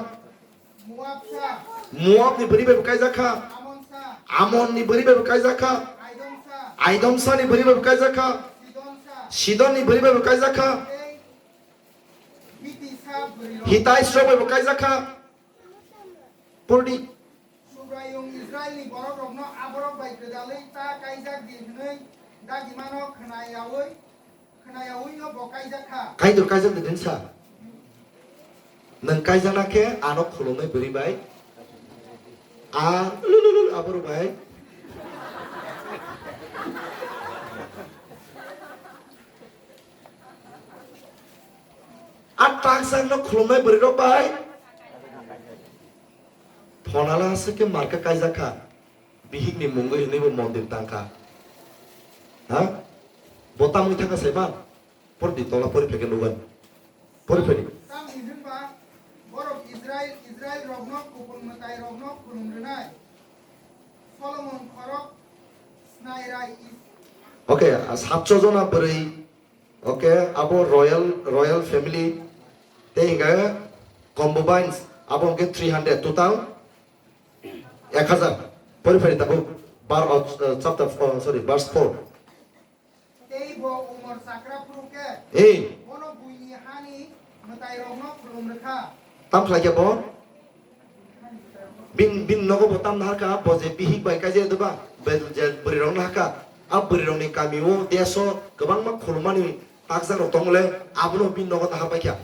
Moabsa. Moabni bwrwi bai bo kaijak kha. Amonsa. Amonni bwrwi bai bo kaijak kha. Aidomsa. Aidomsani bwrwi bai bo kaijak kha. Sidonsa. Sidonni bwrwi bai bo kaijak kha. Tei Hitisa bwrwirok. Hitaisrok bai bo kaijak kha. Purdi. Subraiyung Israilni borokrokno aborok bai gwdalwi ta kaijak di hwnwi dagimano khna yaui, khna yaui no bo kaijak kha. Kaitor kaijak di din sa. Nwng kaijakna khe ano khulumwi bwrwi bai. A lululul aborok bai. A taksa no khulumnai bwrwi rok bai. Phonala se ke marka kaijak kha. Bihik ni mungwi hwnwi bo mondir tang kha. Ha? Bo tamwi thang kha sai ma? Por di tola pori phege lugan. Pori phedi. Tamni hwnba borok Israel, Israel rokno kupun mwtai rokno khulum rwnai. Solomon khorok snai rai is- Okay, a satso jona bwrwi. Okay, abo royal, royal family. Tei hingke concubines, abo hingke three hundred, total ek hazar. Pori phari tabuk bar, uh, chapter four, sorry, verse four. Tei bo umor chakra phuru khe, Ei. Bono buini hani mwtairokno khulum rwkha. Tam khlai khe bo? Bin, bin nogo bo tam nahar kha, bo je bihik bai kaijak doba, be je bwrwi rok nahar kha. A bwrwi rokni kami o, desh o kwbangma khulumani takjak rok tongole, abono bin nogo nahar bai kha.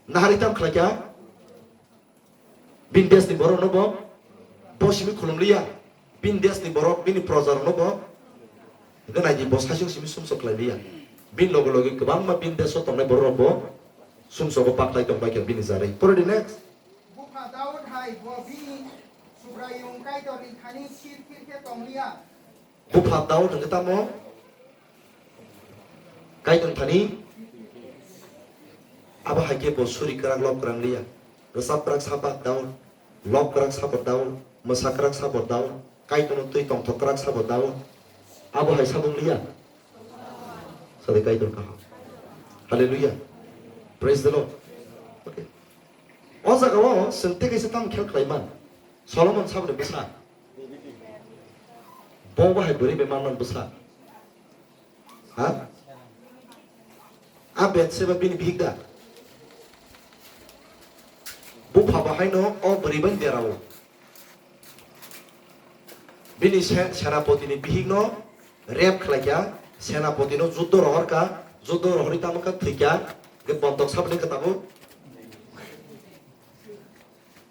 Nahari tam khlai kha? Bin desh ni borok no bo, bo simi khulum liya. Bin desh ni borok, bini proja rok no bo, hwnkhe nai di bo saichung simi sumsok khlai liya. Bin loge loge kwbangma bin desh o tongnai borok rok bo, sumsogo paklai tong bai kha bini jarwi. Pore di next. Bupha Daud hai bo bini Subraiyung Kaitorni thani sir thir khe tong liya. Bupha Daud hwnkhe tamo? Kaitor thani? Abo hai khe bo suri kwrak lok kwrang liya. Rwchap kwrak sapa Daud, lok kwrak sabo Daud, mwsa kwrak sabo Daud, Kaitorno twi tongthok kwrak sabo Daud. Abo hai sabung liya. Sadi Kaitor kaham. Hallelujah. Praise the Lord. Okay. O jaga o chwng tei kaisa tamo khel khlai man. Solomon saboni bwsa. Bo bahai bwrwi bai manman bwsa. Ha? A Betseba bini bihik da? Bupha bahaino o bwrwi bai derao. Bini se-, senapotini bihikno rape khlaikha, senapotino juddo rohorkha, juddo rohorwi tamo kha thwikha, hwnkhe bontok saboni khe tabuk.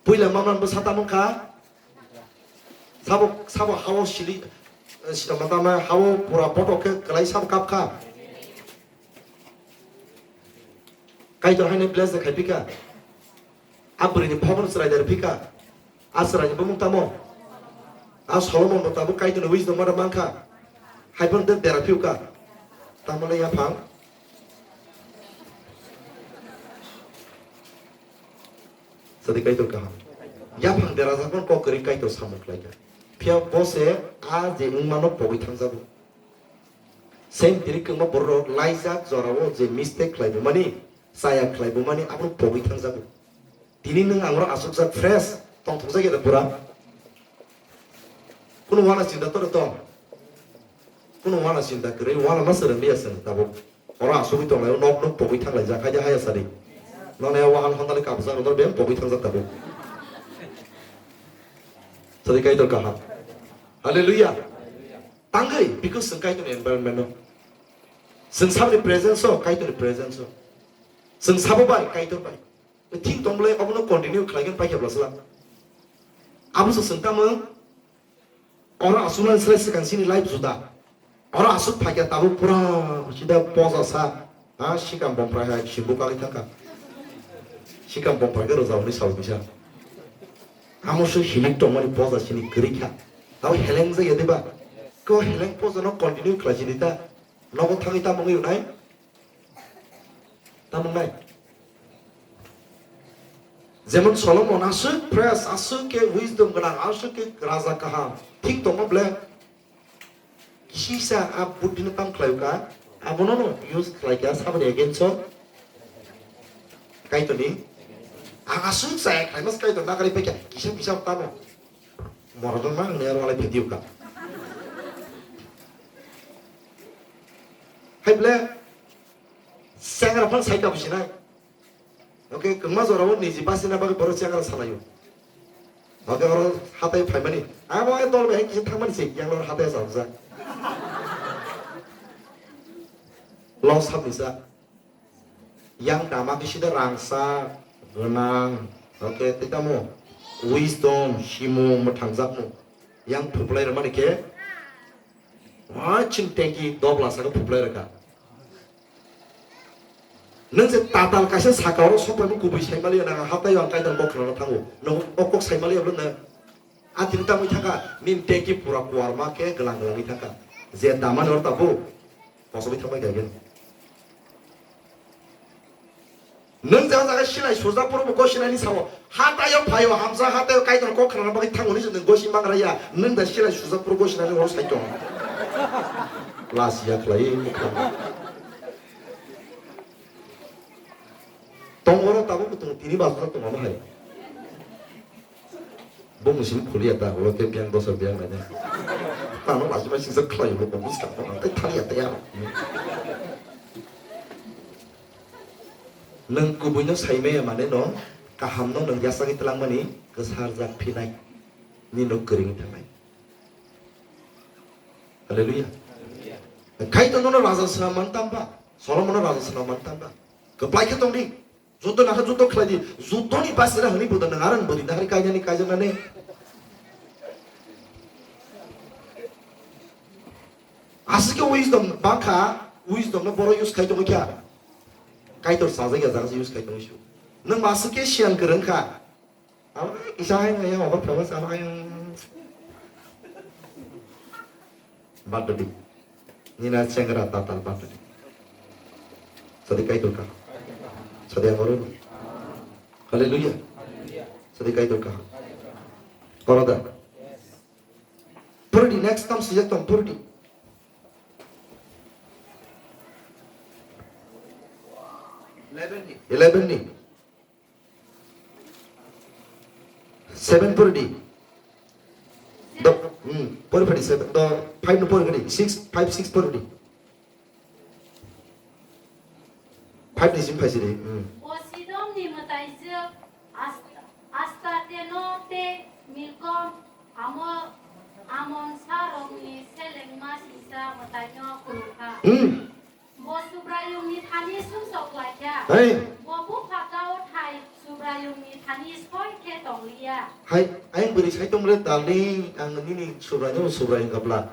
Puila manman bwsa tamo kha, sabo, sabo hao sili, eh, sitama tama hao pura botok khe kwlai sabo kap kha. Kaitor haino bless de khai phika. A bwrwini bhobor chwrai de phika. A chwraini bumung tamo? A Solomon bo tabuk Kaitorni wisdom mada mankha. Hai phano de dera phiuka. Tamole yaphang. Sadi Kaitor kaham. Yaphang dera jakmano kok kwrwi Kaitor samung khlaikha. Phiya bo se a je wngmano pogwi thangjago. Same tini kwbangma borok rok laijak jorao je mistake khlai bumani, chaya khlai bumani, abono pogwi thangjago. Tini nwng ang oro achukjak fresh, tongthokjak ya da pura? Kunu wana chinta toro tong? Kuno wana sinta kwrwi, wana ma swrwng liya chwng tabuk. Oro asugwi tonglai, nok nok pogwi thanglaijak, haide haya sadi. Nokni o wahan handali kabujak, nokni beng pogwi thangjak tabuk. Sadi Kaitor kaham. Hallelujah. Tangwi, because chwng Kaitorni environment-o. Chwng saboni presence-o, Kaitorni presence-o. Chwng sabo bai, Kaitor bai. Thik tong bwlai obono continue khlaigwna paikha bwlasla. Abo se chwng tamo, oro aswknani slai swkang chini life juda. Oro aswk phaikha tabuk pura sida poja sa. Ha, sikam bomprai hai simbo kagwi thangkha. Sikam bomprai khe rwjak hwnwi sao kisa. Amo se hilik tongmani poja chini kwrwi kha. Tabo heleng jaya diba? Ko heleng poja no continue khlai chini ta. Nogo thangwi tamo wngwi nai? Tamo nai? Jemon Solomon aswk fresh, aswk khe wisdom gwnang, aswk khe raja kaham. Thik tongma ble kisisa a buddhi no tam khlai ka, abono no use khlai ka, saboni against o Kaitorni. Ang aswk chaya khlai mas Kaitor nagari paikha, kisa kisa tamo. Morodok ma ang nero alai video ka. Hai ble, Chengra phano sai tabuk sinai. Oke, kwma jorao niji bachina bagwi borok chengra salaio. Oke, oro hatai phaimani. Abo ai dol bai kisa thangmani se, yang lor hatai sajak. Long sap nisa. Yang dama kisi da rangsa, gwnang. Oke, tei tamo wisdom, simu, mwthangjakmu. Yang phuplai rwmani khe, waching tanki dobla saka phuplai rwkha. Nwng je tatal kaisa saka oro sokphaima kubui saimaliya nang hatai ang Kaitor bokhorok thango. Nwng o kok saimaliya bwlwng na. Atini tangwi thangkha, nini teki pura kuarma khe glang glangwi thangkha. Je damani oro tabuk, kosobwi thangbai kha gini. Nwng jang jaga silai sujak puro bo gosinani sao. Hatayo phaio hamsa hatayo Kaitor kok khnana bagwi thango ni nwng gosi mangra ya. Nwng da silai sujak puro gosinani oro sai tong. Las ya khlai. Tong oro tabuk tong tini bajak tong amo hai. Bo musim khuliya ta, ulo ke biang dosa biang nai. Tamo lasi bai singsa khlai ulo ko muska ko ang tai thaliya ta ya. Nwng kubuino saimaya mane no, kaham no nwng yasagwi twlangmani kwsarjak phinai. Ni no kwrwngwi thangnai. Hallelujah. Kaitor no raja swnam man tamba, Solomono raja swnam man tamba. Kwplai khe tong di. Judo nakha judo khlai di. Judoni basira hwnwi buda nang arang budi nahari kainani kaijaknani. Aswk khe wisdom bangkha, wisdom no borok use khai tongwi kha. Kaitor sajak ya jaga se use khai tongwi su. Nwng maswk khe siyan kwrwng kha. Abo kisa hai nai ya obo phaibo sa hai. Badodi. Nina chengra tatal badodi. Sadi Kaitor ka. Sadi amoro. Hallelujah. Sadi Kaitor ka. Koroda. Purdi next tam sijak tam purdi. Eleven ni. Eleven ni. Seven pori di. Do, hmm, pori phadi seven. Do, five no pori phadi. Six, five, six pori di. Five ni sim phaisi di. Hmm. Bo Sidon ni mwtaijwk Asta-, Astateno tei Milkom amo Amon sarokni selengma sisa mwtaino khulumkha. Hmm. Bo Subraiyungni thani sumsok laikha. Hai. Bo bupha kao thai Subraiyungni thani soi khe tongliya. Hai, ayang bwrwi sai tongmre talni ang nini Subraiyung Subraiyung kapla.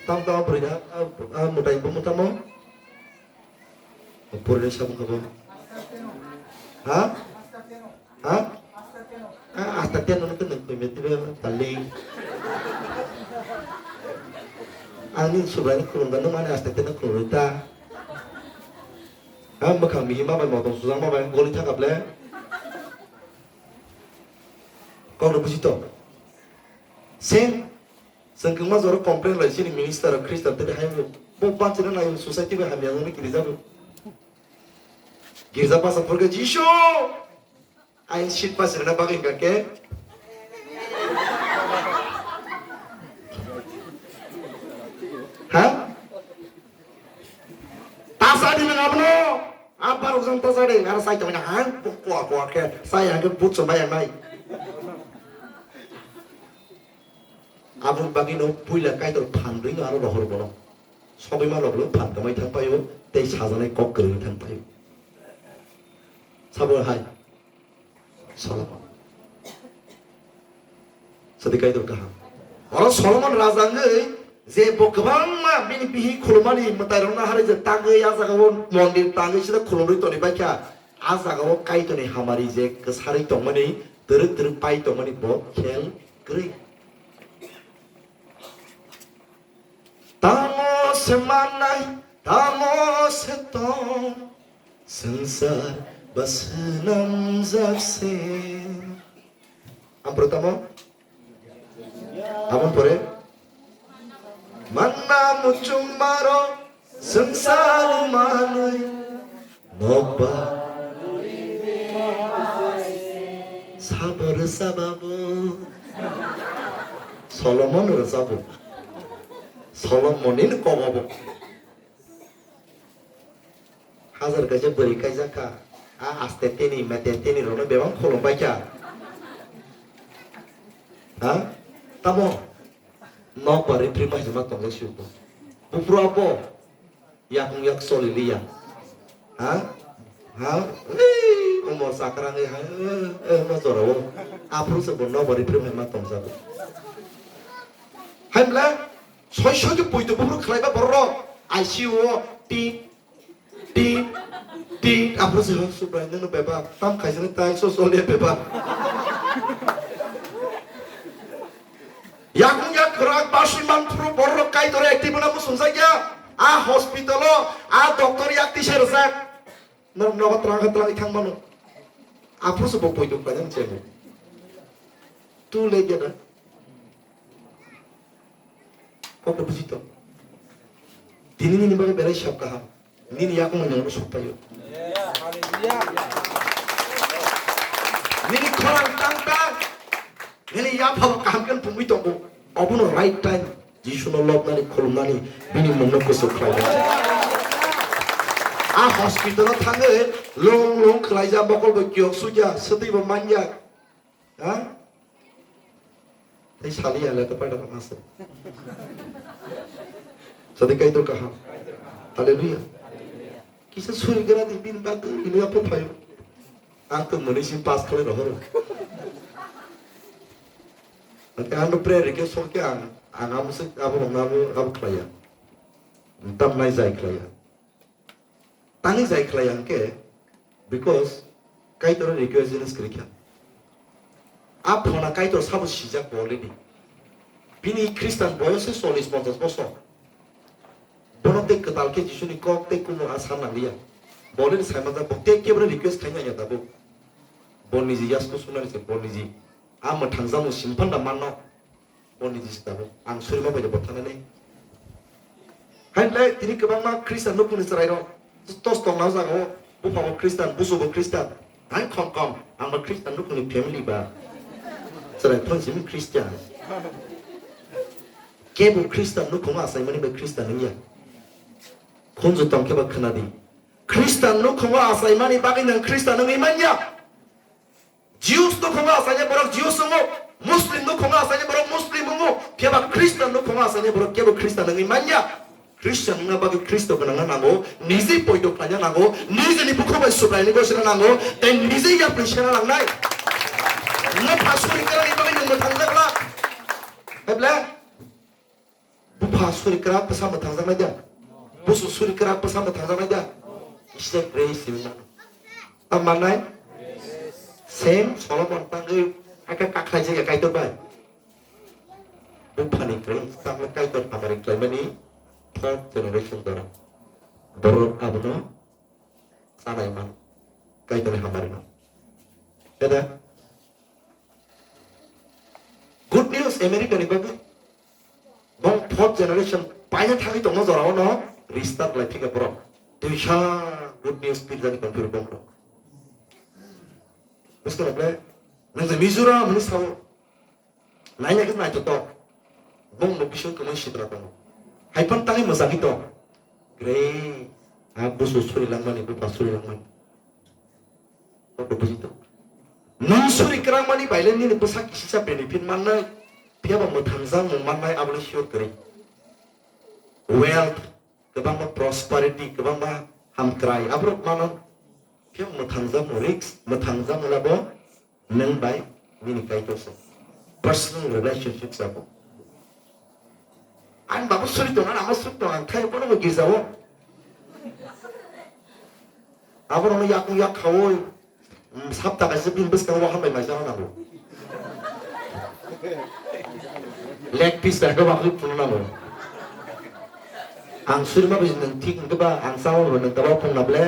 Tam tam bwrwi na, a, a, mwtai bo mwtamo. Pori sa bwkha bo. Ha? Ha? Ah, hasta tiyan no tene koi meti be tali. Ani Subraiyung khulumgano mane hasta tiyan khulumta. Ha, mwkhang mihima bai motong sujang ma bai goli thaka ble. Kok no buji to. Sen, sen kengma jora complain lai sini minister Christian tede hai bo. Bo panchina lai society bai hamya no kiri jabu. Girja pasa phurke Jisu. Ain seat pass rwna bagwi hwnkha khe. Jang ta jade, aro sai tongna, ha? Kuwa, kuwa khe, sai ang khe but chumbai ang nai. Aboni bagwi no puila Kaitor phan rwi aro rohor bono. Sogwi ma lok lok phan kamai thang paio, tei sajanai kok kwrwi thang paio. Sabo hai. Solomon. Sadi Kaitor kaham. Oro Solomon raja wngwi je bo kwbangma bini bihik khulumani mwtairokno hari je tangwi a jagao mondir tangwi sida khulumwi toni baikha. A jagao Kaitorni hamari je kwsarwi tongmani, twrwk twrwk pai tongmani bo khel kwrwi. Tamo se manai, tamo se tong, swngchar ba swnamjak se. Ampore tamo? Aboni pore? Manna muchung maro, swngchar manwi. Nokbar. Sabo rwchapabo. Solomon rwchabo. Solomon ni kobo bo. Hajar kaisa bwrwi kaijak kha. A aste teni mete teni rokno bebak khulum bai kha. Ha? Tamo? Nokbar ripri mai ma tongo sibo. Bupro abo. Yakung yak soli liya. Ha? Ha? Ei, umor sakrang ei, ha? Eh, eh, ma jora o. Aphuru se bo nokbar ripri mai ma tongjago. Hai bla, soi soi ke pui to bupro khlai ba borok. I C U o, ti, ti, ti, aphuru se ho subrai nang beba. Tam khai jani tai so so le beba. Yakung yak kwrak basui manphuru borok Kaitor active na muchungjakya. A hospital o, a doctor yak tisa rwjak. Norok nogo twlang khe twlangwi thang mano. Aphuru se bo poito khlainani chemo. Tu le gena. Kok buji to. Tini nini bagwi belai sab kaham. Nini yakung nang sok payo. Nini khorang tang tang. Nini yapha kaham kan pungwi tongo. Obono right time. Jisuno lobnani, khulumnani, bini mungno kuchuk khlainai. A hospital o thangwi lung lung khlaijak, bokol bo kiyok sujak, swtwi bo manjak. Ha? Tei saliya le to paida masa. Sadi Kaitor kaham. Hallelujah. Kisa suri gra di bini bagwi ini apa phayo. Ang to mani si pass khlai rohoro. Ate ang prayer request hor ke ang, ang amo se abo rong abo, abo khlaiya. Tam nai jai khlaiya. Tangwi jai khlaiya hwnkhe, because Kaitor request jinis kwrwi kha. A phona Kaitor sabo sijak bo already. Bini Christian boyos se chollish ponchash bosor. Bono tei kwtal khe Jisuni kok tei kumu a san nangliya. Bo already sai manjak, bo tei kebra request khai nangya tabuk. Bo niji yasku sunani se bo niji. A mwthangjakmung simphanda manno. Bo niji se tabuk. Ang surima bai bo thanani. Hai le tini kwbangma Christian nukhungni chwrairok tos tongna o jaga o bupha bo Christian, busu bo Christian. Hai khom khom ang bo Christian nukhungni family ba. Chwrai thon simi Christian. Kebo Christian nukhungo achaimani bai Christian wngya. Khunju tong khe ba khwnadi. Christian nukhungo achaimani bagwi nwng Christian wngwi manya. Jews nukhungo achaini borok Jews wngo, Muslim nukhungo achaini borok Muslim wngo, phiya ba Christian nukhungo achaini borok kebo Christian wngwi manya. Christian wngna bagwi Khristo gwnangna nango, niji poito khlaina nango, nijini bukhuk bai Subraiyungni gosina nango, tei niji yapri sena nangnai. Nwng pha suri kwrwngni bagwi nwng mwthangjakla. Heble? Bupha suri kwrak bwsa mwthangjaknai da? Busu suri kwrak bwsa mwthangjaknai da? Kisa grace simi mano. Tam mannai? Same Solomon tangwi hakhe kakhlai jagya Kaitor bai. Buphani kwrwi tangwi Kaitor hamari khlaimani fourth generation dora. Borok abono chanai mano. Kaitorni hamari no. Eda? Good news America ni bagwi. Bong fourth generation paina thangwi tongma jorao no restart lai phika borok. Tuisa good news pirjani tongphuru bong rok. Buskang ble, nang je Mizoram ni sao. Naina khe naithotok. Bong no bising kwmwi sitra tongo. Haiphan tangwi mwsagwi tong. Grei, a busu suri langmani, bupha suri langmani. Obo buji tong. Nwng suri kwrwngmani baile nini bwsa kisisa benefit mannai, phiya ba mwthangjakmung mannai, aboni sure kwrwi. Wealth, kwbangma prosperity, kwbangma hamkrai, aborok mano. Phiya mwthangjakmung risk, mwthangjakmung labo nwng bai nini Kaitor se. Personal relationship sabo. Ang babu suri tong, ang amo suri tong, ang thai bono bo girjao. Abo rokno yakung yak khaui, mm, sapta kaisa bini bwskango hambai mai chana nango. Leg piece bai khe bakhui phunuknango. Ang surima bai nwng thik hwnkhe ba, ang chama bai nwng tabuk phungna ble.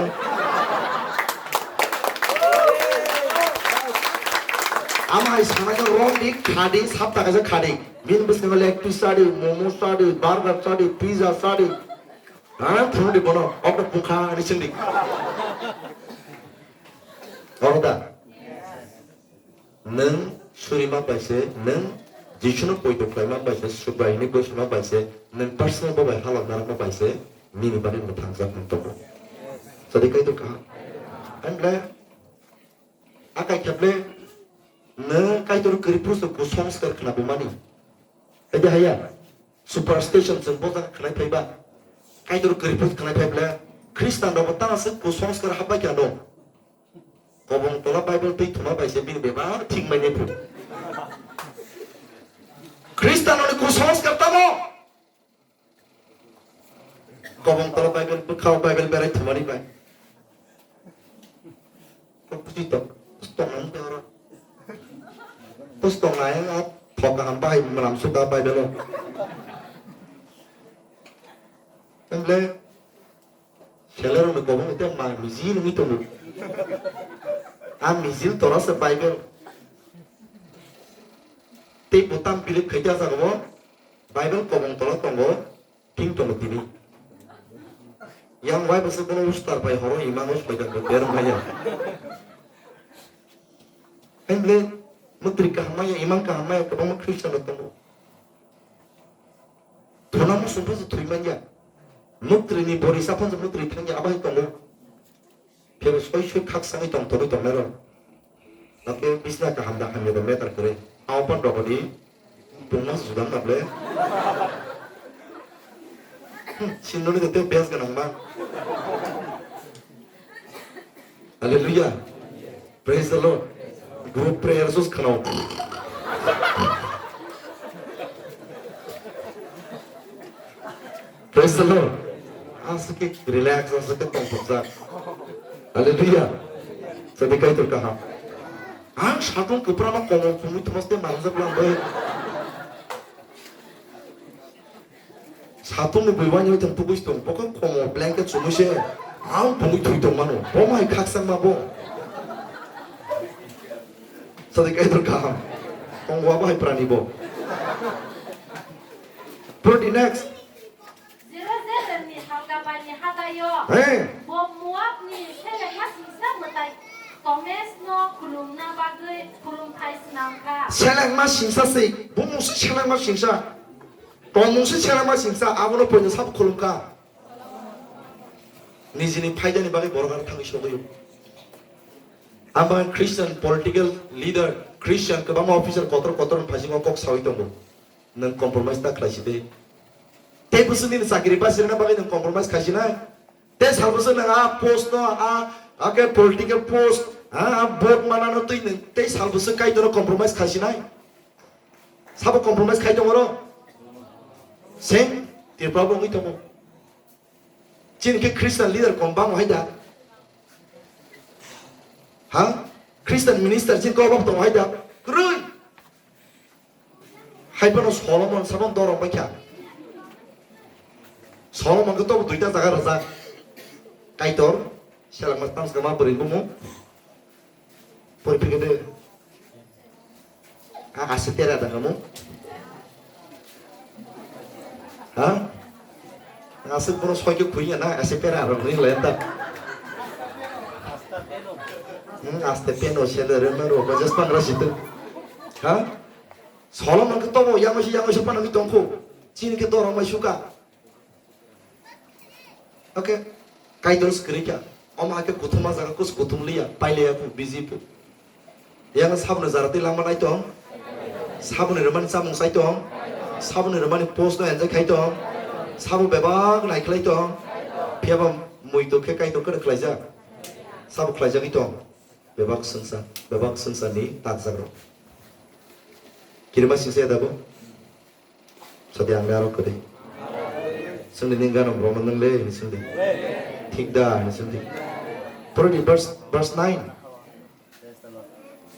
Ama hai sana khe romdi khadi, sapta kaisa khadi. Bini bwskango leg piece chadi, momo chadi, burger chadi, pizza chadi. Ang phunukdi bono, okno bukha ani singdi. Oro da. Nwng surima bai se, nwng Jisuno poito khlaima bai se, Subraiyungni goisima bai se, nwng personal bo bai halok narwkma bai se, nini bagwi mwthangjakmung tongo. Sadi Kaitor kaham. Ang le, a kai kheble, nwng Kaitor kwrwi phuru se kusongskar khna bumani. Hai de haya, superstition chwng bo jaga khwnai phai ba, Kaitor kwrwi phuru khwnai phai ble, Khristan rok bo tana se kusongskar hapbai kha no. Kobong tola Bible twi thuma bai se bini bebak thik mai nai phuru. Khristanrokni kusongskar tamo? Kobong tola Bible, bwkhao Bible berai thumani bai. Kok buji tok, pustong nang te oro. Pustong nai a thok kaham bahai mwnam suka Bible o. Temple Selerokni kobong tei ma mijil wngwi tongo. A mijil torase Bible. Tei bo tam believe khai khe a jaga o Bible kobong tolo tongo, thing tongo tini. Yang wai bwswk bono ustar bai horo imang o soitan bo der maya. Hain le mwtri kaham maya, imang kaham maya, kwbangma Christian rok tongo. Thuna muchung phano thwi manya. Mwtri ni bori sa phano mwtri thangya, abo hai tongo. Phiro soi soi khak sangwi tong tongwi tongnai rok. Nokhe bisna kaham da hamya da meter kwrwi. Abo phan rokoni tongma juda mable. Hmm, sinoni de te bes ganang ma. Hallelujah. Praise the Lord. Group prayer sus khano. Praise the Lord. Aswk khe relax, aswk khe tongthokjak. Hallelujah. Sadi Kaitor kaham. Ang satung kwpra ma komo phungwi thomas te manjak lang bai. Satung ni bui wani thang tugui tong, bokhe komo blanket chumui se ang phungwi thwi tong mano. Bo mai khaksa ma bo. Sadi Kaitor kaham. Tong wa bai prani bo. Pro the next. Jerusalemni halkabaini hataio. Hey. Bo Moabni selengma singsa mwtai Tomesno khulumna bagwi khulumthai swnamkha. Selengma singsa se, bo mungsa selengma singsa. Tongmungsa selengma singsa, abono poino sabo khulumkha. Nijini phaidani bagwi borok aro thangwi sogwi. Abo Christian political leader, Christian kwbangma officer kotor kotor phaisingmo kok sawi tongo. Nwng compromise ta khlai si de. Tei bwswk nini chakri bachirina bagwi nwng compromise khai sinai. Tei sal bwswk nwng a post no, a, a khe political post, a, a vote mana no twi nwng tei sal bwswk Kaitor no compromise khai sinai. Sabo compromise khai tongo ro? Same Tripura bo wngwi tongo. Chini khe Christian leader kom bang hai da? Ha? Christian minister chini kok bang tong hai da? Kwrwi. Hai phano Solomon sabon dorong bai kha. Solomon khe tobo duita jaga rwjak. Kaitor, selengma tang se ma bwrwi bumo. Pori phikhe de. A, ase tera da kamu. Ha? Ase kono soi ke khuya na, ase tera ro ni lenta. Hmm, aste peno sele re mero, bajas pangra situ. Ha? Solomon khe tobo yang si yang si panami tongkho. Chini khe dorong bai suka. Okay. Kaitor swkri kha. Omo hai khe kuthum ma jaga kus kuthum liya, pailiya phu, busy phu. Yang saboni jara twi langma nai tong, saboni rwmani chamung chai tong, saboni rwmani post no enjoy khai tong, sabo bebak nai khlai tong, phiya ba mui to khe Kaitor kwrwi khlaijak, sabo khlaijagwi tong, bebak swngchar, bebak swngcharni takjak rok. Kirima singsa ya dabo? Sadi ang aro kwrwi. Singdi ning gano bro manang le, ini singdi. Thik da, ini singdi. Puruni verse, verse nine.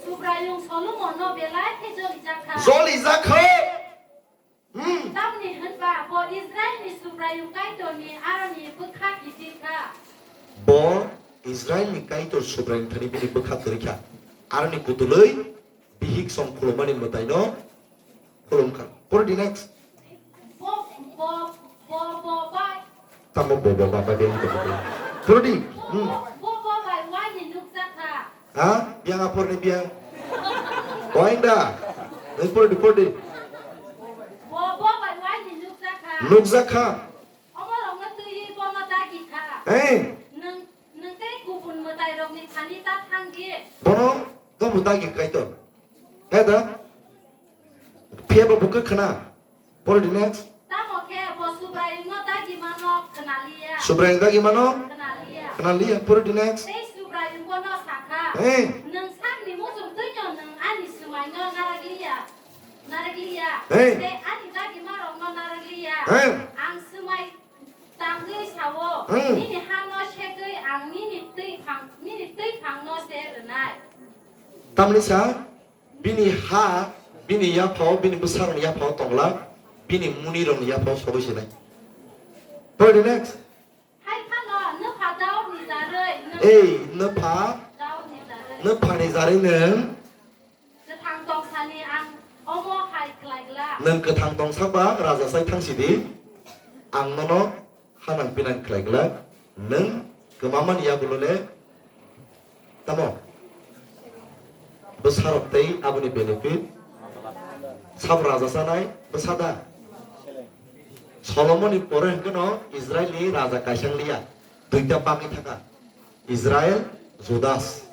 Subraiyung Solomonno belai khe joli jakha. Joli jakha. Hmm. Tamni hwnba bo Israilni Subraiyung Kaitorni aroni bwkha kiphil kha. Bo Israilni Kaitor Subraiyung thani bini bwkha kwrwi kha. Aroni kutulwi bihik song khulumani mwtaino khulum kha. Puruni next. Bo, bo, bo, bo bai. Tamo bo, bo, ba, ba, de, de, de. Puruni. Hmm. Bo, bo, bo bai waini nukjakha. Ha? Biang apor ni biang. Oing da. Nung puruni, puruni. Bo, bo bai waini nukjakha. Nukjakha. Omorokno twiwi bono dagi kha. Hey. Nung, nung tei kubun mwtairokni thani ta thangdi. Bono, bono dagi Kaitor. He da? Phiya bo bukhe khna. Puruni next. Tamo khe bo Subraiyungno dagimano khna liya. Subraiyung dagimano? Khna liya. Khna liya. Puruni next. Tei Subraiyung bono sakha, hey. Nwng sakni muchung twino nwng ani swmaino narwk liya. Narwk liya. Hey. Tei ani dagimarokno narwk liya. Hey. Ang swmai tangwi sao, hmm. Nini hano segwi ang nini twi phang, nini twi phangno se rwnai. Tamni sa? Bini ha, bini yaphao, bini bwsarokni yaphao tongla, bini munirokni yaphao sogwi sinai. Puruni next. Hai phano nwpha Daudni jarwi nwng, ei, nwpha, Daudni jarwi, nwphani jarwi nwng. Kwthang tongsani ang omo hai khlai glak. Nwng kwthang tongsa ba raja sai thangsidi. Ang nono hanang pinang khlai glak, nwng kwmamani yagulo le tamo? Bwsarok tei aboni benefit sabo raja sanai bwsa da? Solomoni pore hwnkhe no Israilni raja kaisa wng liya, duita bagwi thaka, Israel, Judas.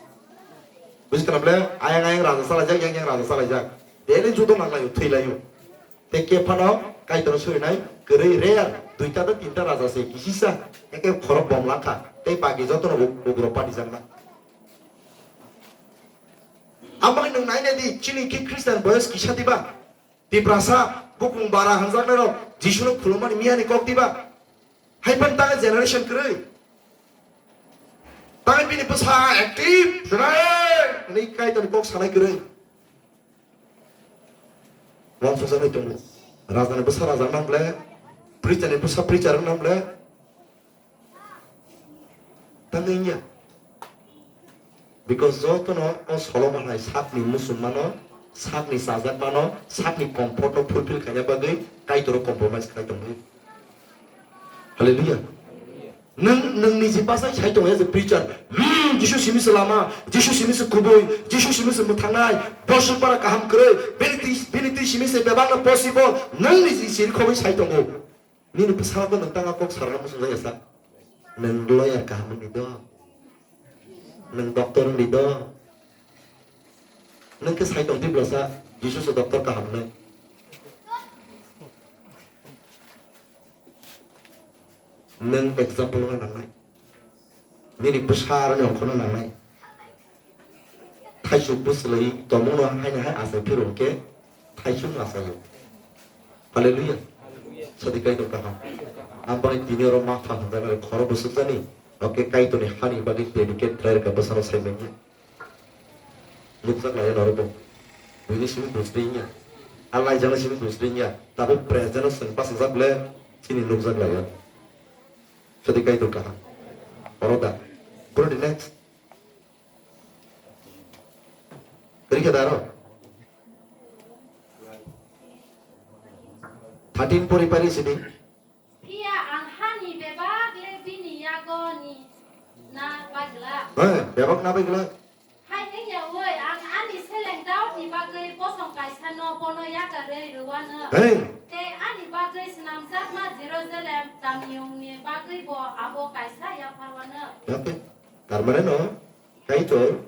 Buji kwnam le, ayang ayang raja salaijak, yang yang raja salaijak, daily judo nanglaio, thwilaio. Tei khe phano Kaitorno surinai kwrwi rare, duita tei tinta raja se kisisa, eke khorok bom langkha, tei bagi jotono ug-, ugrok patijakna. Amoni nwng naina di, chini khe Christian boyos kisa diba? Tiprasa, bukung bara hanjaknairok Jisuno khulumani miyani kok diba? Hai phano tangwi generation kwrwi. Tangwi bini bwsa active, hwnwi Kaitorni kok sanai kwrwi. Uansukjaknai tongo. Rajani bwsa rajak nang ble, preacher ni bwsa preacher wng nang ble. Tangwi wngya. Because jotono o Solomon hai sakni muchungmano, sakni chajakmano, sakni comfort no fulfill khaina bagwi Kaitor o compromise khai tongwi. Hallelujah. Nwng, nwng niji bwsai sai tongo as a preacher. Hmm, Jisu simi se lama, Jisu simi se kubui, Jisu simi se mwthangnai, bosong para kaham kwrwi, bini twi, bini twi simi se bebakno possible, nwng niji siri khogwi sai tongo. Nini bwskango nwng tanga kok sarna muchungjak ya sa? Nwng lawyer kaham wngdi do. Nwng doctor wngdi do. Nwng khe sai tong tibwlasa, Jisu se doctor kaham hwnwi. Nwng example wngna nangnai. Nini bwsa aroni ongkhorna nangnai. Thaisuk bwswlwi tongmungno haino hai achai phiro hwnkhe thaisuk achaio. Hallelujah. Sadi Kaitor kaham. Ang bani tini oro ma pha hwnjaknai khoro bwswkjani. Oke Kaitorni hani bagwi dedicate khlai rwkha bwsano sai manya. Nukjak laiya norokbo. Buini simi bujdi wngya. A laijaknai simi bujdi wngya. Tabuk present o chwng bachajak le chini nukjak laiya. Sadi Kaitor kaham. Oro da. Puruni next. Rikha da aro. Thirteen pori pari sini. Phiya ang hani bebak le bini yago ni na bagla. Eh, bebak na bagla. Hai wngya woi, ang ani seleng Daudni bagwi bosong kaisano bono yakarwi rwano. Hey. Tei ani bagwi swnamjakma Jerusalem tamiyungni bagwi bo abo kaisa yapharwano. Yaphe. Tar mane no, Kaitor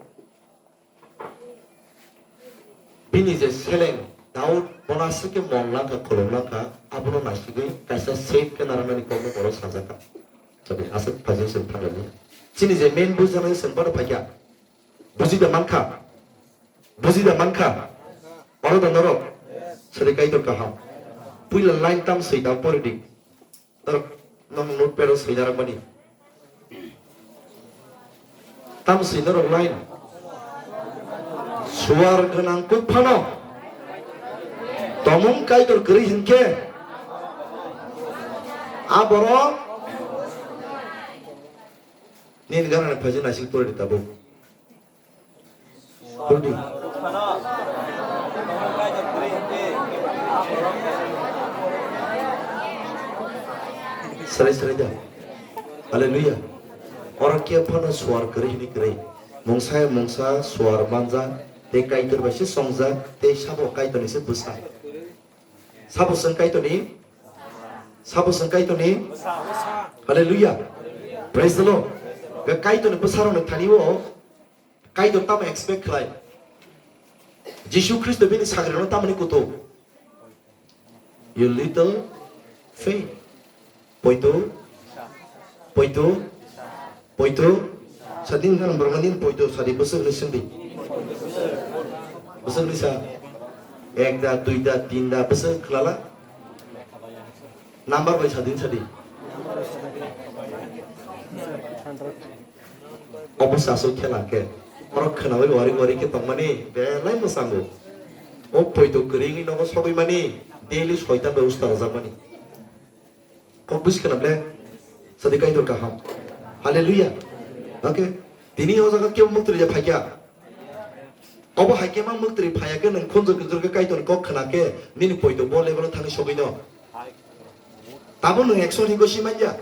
bini je seleng Daud bono aswk khe mon langkha, khulum langkha, abono naisigwi kaisa save khe narwknani kokno borok sajakha. Sabi aswk phaijak se thanglaiya. Chini je main bujanai chwng bono phaikha. Buji da mankha? Buji da mankha? Oro da norok? Sadi Kaitor kaham. Puila line tam swi da pori di. Norok nong notepad o swi da rwmani. Tam swi norok line. Suar gwnang kuk phano. Tomung Kaitor kwrwi hinkhe. A borok. Nini gana ni phaji naising pori di tabuk. Pori di. Serai serai da. Hallelujah. Oro khe phano suar kwrwi hini kwrwi. Mungsa mungsa suar manjak, tei Kaitor bai se chongjak, tei sabo Kaitor ni se bwsa. Sabo chwng Kaitorni, sabo chwng Kaitorni. Hallelujah. Praise the Lord. Ga Kaitorni bwsarokni thani o Kaitor tamo expect khlai? Jisu Khristo bini sagrirokno tamoni kutuk? You little faith. Poito, poito, poito. Sadin kan borok nini poito sadi bwswk ni sindi. Bwswk ni sa. Ek da, dui da, tin da, bwswk khlala. Number bai sadin sadi. Obo se aswk khela khe. Borok khwnawi wari wari khe tongmani belai mwchango. O poito kwrwi wngwi nogo sogwi mani daily soitan bai usta rwjakmani. Kok bwskanam le. Sadi Kaitor kaham. Hallelujah. Okay. Tini o jaga kebo muktri ya phaikya. Obo hai khe ma muktri phaya khe nwng khunjur khunjur khe Kaitor kok khna khe nini poito bo level o thangwi sogwi no. Tabo nwng action hingo si manya.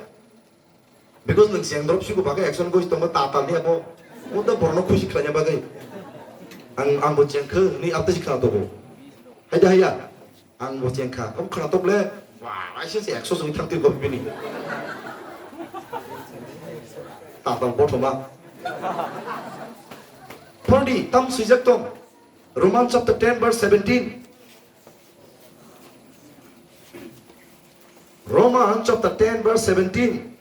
Because nwng cheng drop sigo bagwi action gosi tongo tatal ni abo. Bo da borno khusi khlaina bagwi. Ang, ang bo cheng khe ni apta si khna togo. Hai da haya. Ang bo cheng kha. Ang khna tok le. Wah, ai se se ekso song thang twi kok bini. Tatal bothoma. Phone di tam swijak tong. Roman chapter ten verse seventeen. Roman chapter ten verse seventeen.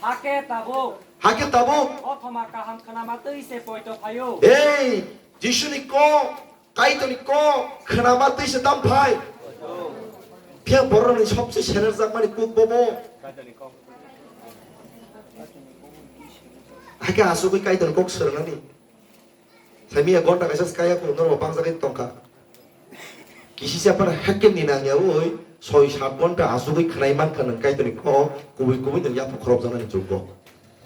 Hakhe tabuk. Hakhe tabuk. Bothoma kaham khwnama twi se poito phaio. Ei, Jisuni kok, Kaitorni kok khwnama twi se tam phai. Phiya borokni sobse senerjakmani kuk bobo. Hakhe asugwi Kaitorni kok swrwngnani. Saimiya gonta kaisa skaya kung norok bangsa khe tongkha. Kisisa phano hekken ni nangya oi soi sat gonta asugwi khwnai mankha nwng Kaitorni kok kubui kubui nwng yapha khorok jaknani jugo.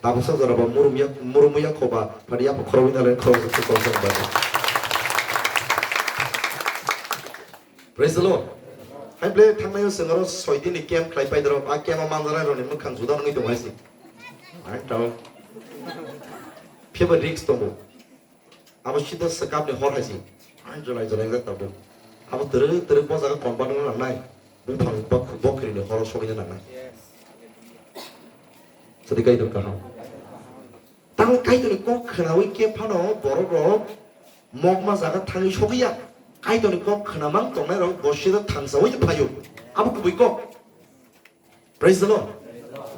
Tabuksa jora ba murum yak murum yak khoba phadi yapha khorok wngya le khorok jaksa kok jang ba. Praise the Lord. Hai ble thangnai o sengaro soi din ni camp khlai pai dorok a camp o manjara roni mukhang juda nangwi tong hai si. Hai tao. Phiya ba risk tongo. Abo sida swkapni hor hai se. Ang jolai jolai jak tabuk. Abo twrwk twrwk bo jaga compound-o nangnai. Buphang bok-, bokrini horo sogwina nangnai. Sadi Kaitor kaham. Tamo Kaitorni kok khwnawi khe phano borok rok mokma jaga thangwi sogwi ya. Kaitorni kok khwnamang tongnai rok bo sida thangsawi phaio. Abo kubui kok. Praise the Lord.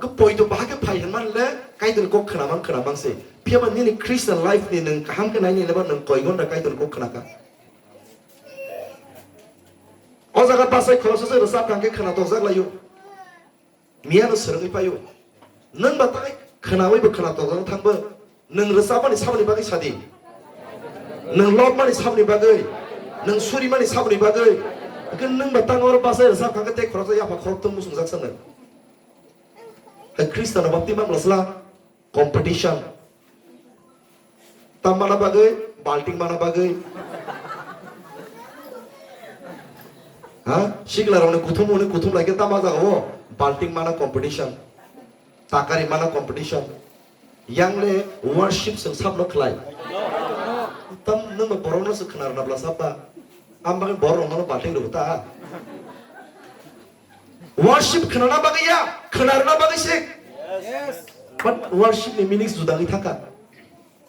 Khe poito bahai khe phai hwnmani le Kaitorni kok khwnamang khwnamang se. Phiya ba nini Christian life ni nwng kaham khe naini le ba nwng koi gonta Kaitorni kok khwnakha. O jaga bachai khoroksa se rwchap kha khe khwnatok jak laio. Miya no swrwngwi paio. Nwng ba tai khwnawi bo khwnatok jak thang bo. Nwng rwchapmani saboni bagwi sadi. Nwng lobmani saboni bagwi. Nwng surimani saboni bagwi. Hwnkhe nwng ba tang oro bachai rwchap kha khe tei khoroksa yapha khorokthum muchungjak sa nwng. Hai Khristo no bapti mang bwsla competition. Tam mana bagwi, balting mana bagwi. Ha? Sikla rokni kuthum hwnwi kuthum lai khe tama jaga o balting mana competition. Takari mana competition. Yang le worship se sabno khlai. Tam nwng borokno se khwnar nabla sapa. Am bagwi borok rokno balting rw ta. Worship khwnana bagwi ya, khwnarna bagwi se. But worship ni meaning juda wngwi thangkha.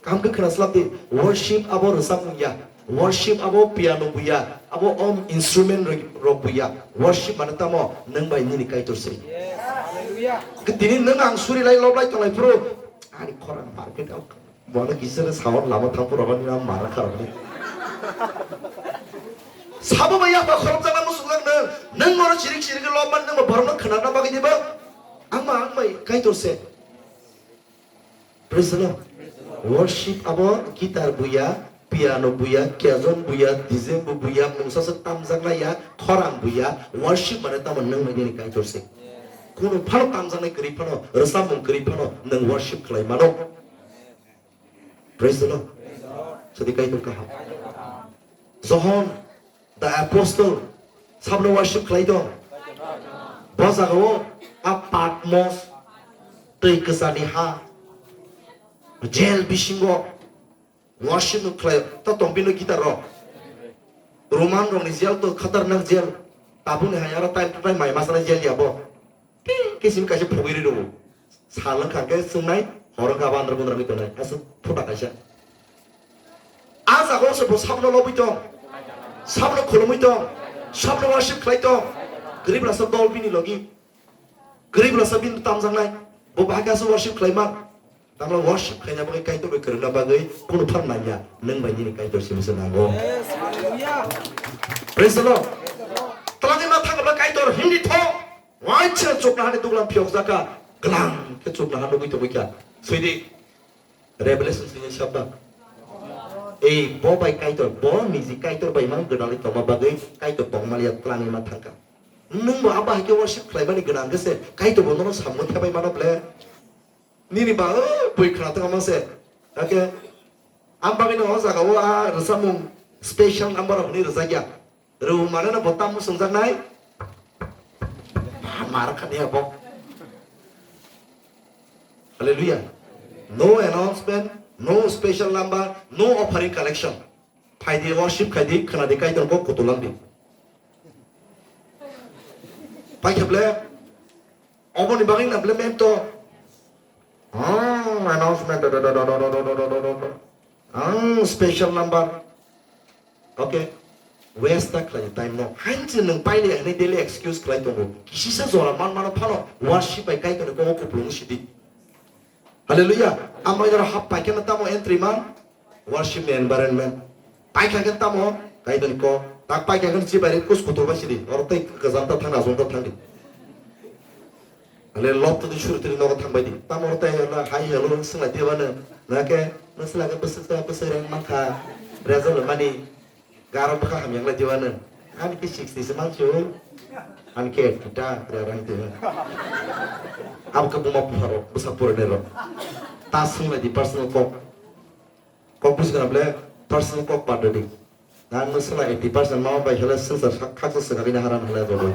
Kaham khe khwna slap di. Worship abo rwchapmung ya. Worship abo piano bo ya. Abo om instrument rok, rok bo ya. Worship mane tamo nwng bai nini Kaitor se. Yes. Hallelujah. Tini nwng ang suri lai lob lai tonglai phuru ani khorang market out. Bono kisa sound lama thang phuru ani mara kharok ni. Sabo bai ya ba khorok jana musuk lang nwng. Nwng oro chirik chirik lob man nwng borok no khwna na bagwi diba. Ang ma ang bai Kaitor se. Praise the Lord. Worship abo guitar buya, piano buya, kazon buya, D J bo buya, mungsa se tamjaknai ya, khorang buya, worship mane tamo nwng nini Kaitor se. Kunu phano tamjaknai kwrwi phano, rwchapmung kwrwi phano nwng worship khlai mano. Praise the Lord. Sadi Kaitor kaham. Johon the apostle sabno worship khlai tong. Bo jagao a Patmos twi kwchani ha, jail bisingo worship no khlai ta tong bini guitar rok. Roman rokni jail to khatarnak jail. Tabukni hai aro time to time mai masana jail ya bo. Ting kisim kaisa phugwi ri rwo. Sal wngkha khe chwngnai, hor wngkha bandra gundra wngwi tongnai. Aswk phuta kaisa. A jagao se bo sabno lobwi tong, sabno khulumwi tong, sabno worship khlai tong. Kwrwi blasa dol bini logi, kwrwi blasa bini tamjaknai. Bo bahai khe aswk worship khlai man. Tamla worship khlaina bagwi Kaitor bai kwrwngna bagwi kunu phan nangya. Nwng bai nini Kaitor simi se nango. Yes, hallelujah. Praise the Lord. Twlangwi ma thangma Kaitor hindi tho. Waisa chukna hani duglam phiyok jaka, glang khe chukna ha nugwi tongwi kha. Swidi, Revelation sini sabda. Ei, bo bai Kaitor, bo niji Kaitor bai mang gwnangwi tongma bagwi Kaitor tongmaliya twlangwi ma thangkha. Nwng bo abo hai khe worship khlaimani gwnang khe se Kaitor bo nono samung thebai mano ble. Nini ba, o, bui khna tongma se. Hakhe, am bagwi no o jaga o a rwchapmung special number hwnwi rwjakya. Rw mane no bo tamo swngjaknai? Mar kha de bo. Hallelujah. No announcement, no special number, no offering collection. Phaidi worship khaidi khwnadi Kaitor kok kutulang di. Pai kheble Oboni bagwi na ble mem to. Hmm, announcement. Hmm, special number. Okay. Waste ta khlai time no. Hanchi nwng paile hwnwi daily excuse khlai tongo. Kisisa jora man mano phano worship bai Kaitorni kogo kupulung sidi. Hallelujah. Amai dara hap paikhe na tamo entry man. Worship ni environment. Paikha khe tamo, Kaitor ni kok. Tak paikha khe chibai ri kus kutur bai sidi. Oro tei kwcham ta thang, asong ta thang di. Ale lop to di suri tiri nogo thang bai di. Tamo oro tei na hai hello swng lai di bana. Na ke, na sila ke bwswk ta bwswk reng mankha. Result mani. Garo bwkha hamya lai di bana. Ani ke sixty se mansu. Ani ke ta re rang di. Abo ke buma pharo, bwsa pura ne ro. Ta swng lai di personal kok. Kok buji kana ble personal kok pardodi. Nang no sala eighty percent mama bai hele swngchar khaksa swkagwi na haram hele rogwi.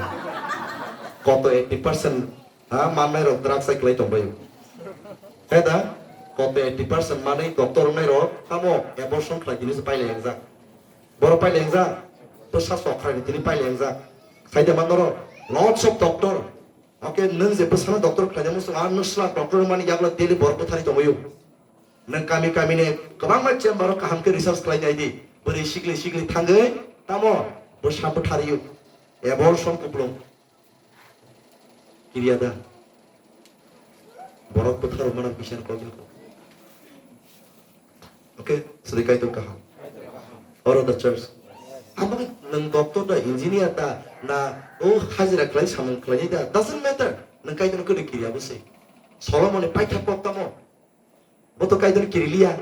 Koto eighty percent ha manmai rok drugs sai klai tongbai. Heda koto eighty percent manwi doctor wngnai rok tamo abortion khlai tini se paile engjak. Boro paile engjak. To sa sok khlai tini paile engjak. Saide man norok lots of doctor. Okay, nwng je bwsano doctor khlainai muchung, ah, nwng sla doctor mani yaklo daily borok bwthari tongwi. Nwng kami kami ni kwbangma chamber o kaham khe research khlai nai di. Bwrwi sikli sikli thangwi tamo bwsa bwthari o. Abortion kuplung. Kiriya da. Borok bwtharo mano kisa kok. Okay, sri kaitor kaham. Or of the church. Amo nwng doctor da, engineer da, na o hajira khlai samung khlai da, doesn't matter. Nwng kaitor kwrwi kiri abo se. Solomon ni paitha kok tamo. Bo to kaitor kiri liya.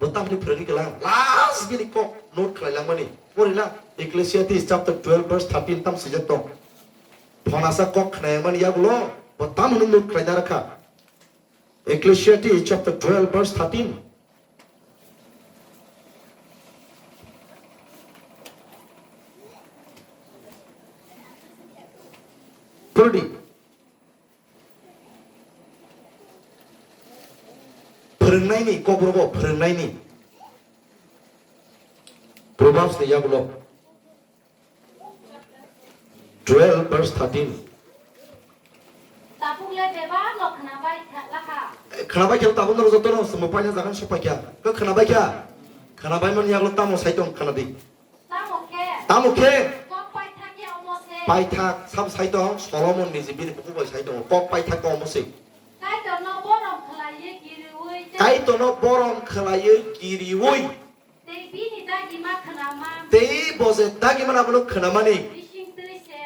Bo tamni phwrwngwi kala. Last bini kok note khlai langmani. Pori la Ecclesiastes chapter twelve verse thirteen tam swijak tong. Phonasa kok khnai mani yagulo. Bo tamo note khlai na rakha. Ecclesiastes chapter twelve verse thirteen. Purdi. Phwrwngnaini, kokrogo phwrwngnaini. Proverbs ni yagulo. Twelve verse thirteen. Tabuk le bebak no khwnabai kha lakha. Khwnabai khe tabuk no joto no sumbo paina jagan sok paikha. Ko khwnabai kha. Khwnabai man yaglo tamo sai tong khwnadi. Tamo khe. Tamo khe. Kok paithak khe omo se. Paithak sabo sai tong Solomon ni je bini buku bai sai tong kok paithak khe omo se. Kaitor no borom khwlaiwi kiriwi tei. Kaitor no borom khwlaiwi kiriwi. Tei bini dagima khwnama. Tei bo je dagima abono khwnamani. Bising twi se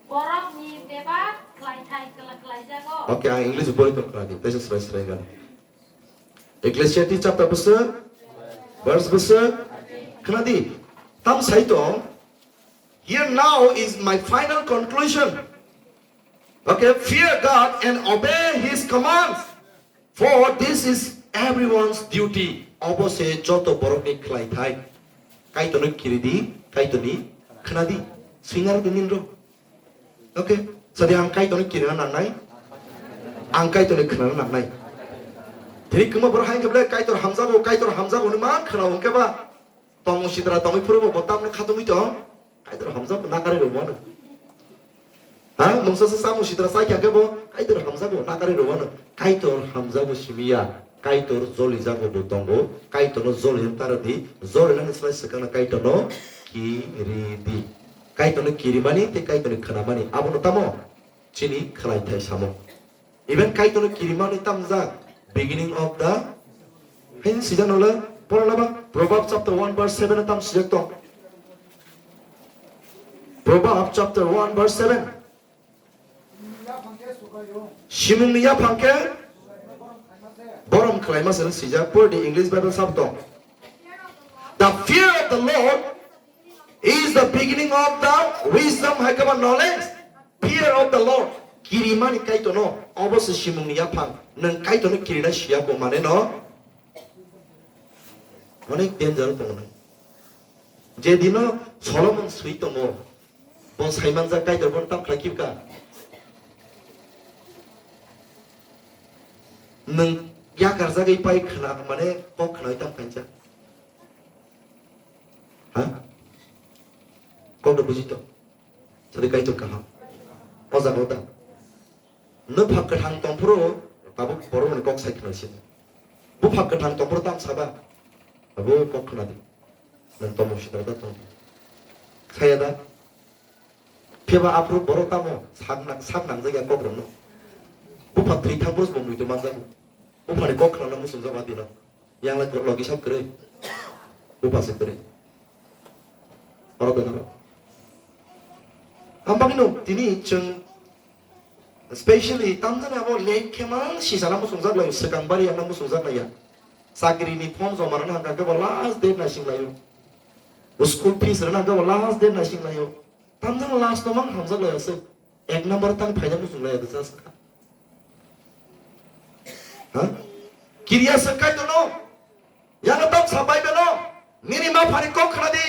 borokni bebak khlaithai kla-, khlaijago. Okay, ang English boi tong khwnadi, teisa srai srai gana. Ecclesiastes chapter bwswk, verse bwswk, khwnadi. Tam sai tong, here now is my final conclusion. Okay, fear God and obey his commands. For this is everyone's duty. Obo se joto borokni khlaithai. Kaitorno kiridi, Kaitorni khwnadi. Swingar di ninro. Okay. Sadi ang Kaitorno kirina nangnai. Ang Kaitorni khwnana nangnai. Thiri kwma borok hai khe ble Kaitor hamjago, Kaitor hamjago hwnwi ma khwnao hwnkhe ba. Tongmung sitra tongwi phuru bo tamno khatungwi tong. Kaitor hamjak bo nakari rwmano. Ha, mungsa sa samung sitra sai kha khe bo Kaitor hamjak bo nakari rwmano. Kaitor hamjak bo simiya. Kaitor joli jago bo tongo. Kaitor no joli hin tara di. Joli nani slai swkang na Kaitor no kiri di. Kaitor no kiri mani tei Kaitor ni khwna mani. Abo no tamo chini khlai thai samung. Even Kaitor no kirimani tamjak, beginning of the, haini sijak nole, pora laba, Proverbs chapter one verse seven tam sijak tong. Proverbs chapter one verse seven. Simung ni yaphang khe borom khlai ma se sijak, pore di English Bible sab tong. The fear of the Lord is the beginning of the wisdom, hai khe ba knowledge. Fear of the Lord. Kirimani Kaitorno, obo se simungni yaphang. Nwng Kaitorno kirina siya bo mane no. Onek danger tongo nang. Je dino Solomon sui tongo. Bo saimanjak Kaitor bono tam khlai kibka. Nwng yakar jagwi pai khna mane kok khnawi tam khainjak. Ha? Kok do buji to. Sadi Kaitor kaham. O jaga o da. Nwpha kwthang tongphuru tabuk borokni kok sai khna sini. Bupha kwthang tongphuru tam saba. Abo kok khna di. Nwng tomung sitra da tong. Saya da. Phiya ba aphuru borok tamo sak nang-, sak nangjak ya kok rokno. Bupha thwi thang phuru bo muitu manjago. Buphani kok khna no muchungjak ma dino. Yang lai logi sab kwrwi. Bupha se kwrwi. Oro da naro. Ang bagwi no tini chwng specially tamjani abo late khe mang sijana muchungjak lai, swkang bari yang muchungjak lai ya. Chakri ni form joma rwna hangka khe bo last date naising lai o. Bo school fees rwna hangka bo last date naising lai o. Tamjani last no mang hamjak lai o se. Ek number tang phaina muchung lai o just kha. Ha? Kiriya se Kaitor no. Yang tam sa Bible no. Nini ma phani kok khna di.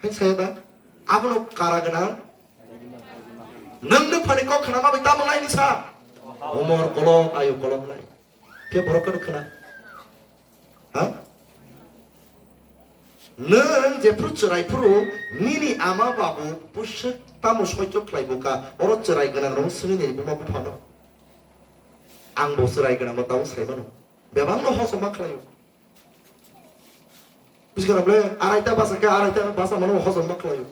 Hai saya da, abono kara gwnang. Nwng nwphani kok khna ma bai tamo nai ni sa? Omor kolok, ayo kolok nai. Khe borok kono khna. Ha? Nwng jephru chwrai phuru nini ama babu puswk tamo soitok khlai bukha, oro chwrai gwnang rok swngwi nini buma buphano. Ang bo chwrai gwnang bo tamo sai mano. Bebak no hosom ma khlaio. Buji kha na bole, araita basa khe araita basa mano hojom ma khlaio.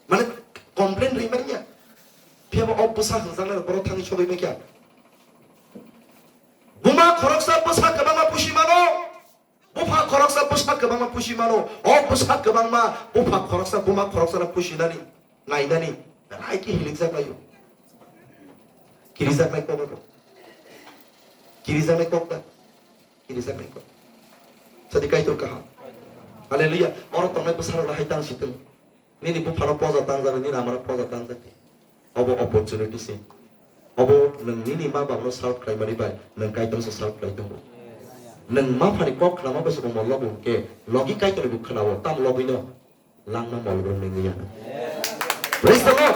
Mane complain ri manya. Phiya bo o bwsa hwnjaknai rok borok thangwi sogwi mankha. Buma khoroksa bwsa kwbangma pusi mano. Bupha khoroksa bwsa kwbangma pusi mano. O bwsa kwbangma bupha khoroksa buma khoroksa no pusinani. Nainani, belai khe hilikjak laio. Kirijaknai kok abo. Kirijaknai kok da. Kirijaknai kok. Sadi Kaitor kaham. Hallelujah. Oro tongnai bwsarok hai tang situng. Nini buphano poja tangjak, nini amano poja tangjak. Obo opportunity se. Obo nwng nini ma babno serve khlaimani bai nwng Kaitorno se serve khlai tongo. Nwng ma phani kok khnama bai se bo mollo bo hwnkhe logi Kaitorni bo khnao, tam logino. Langma molbrum nini ya. Praise the Lord.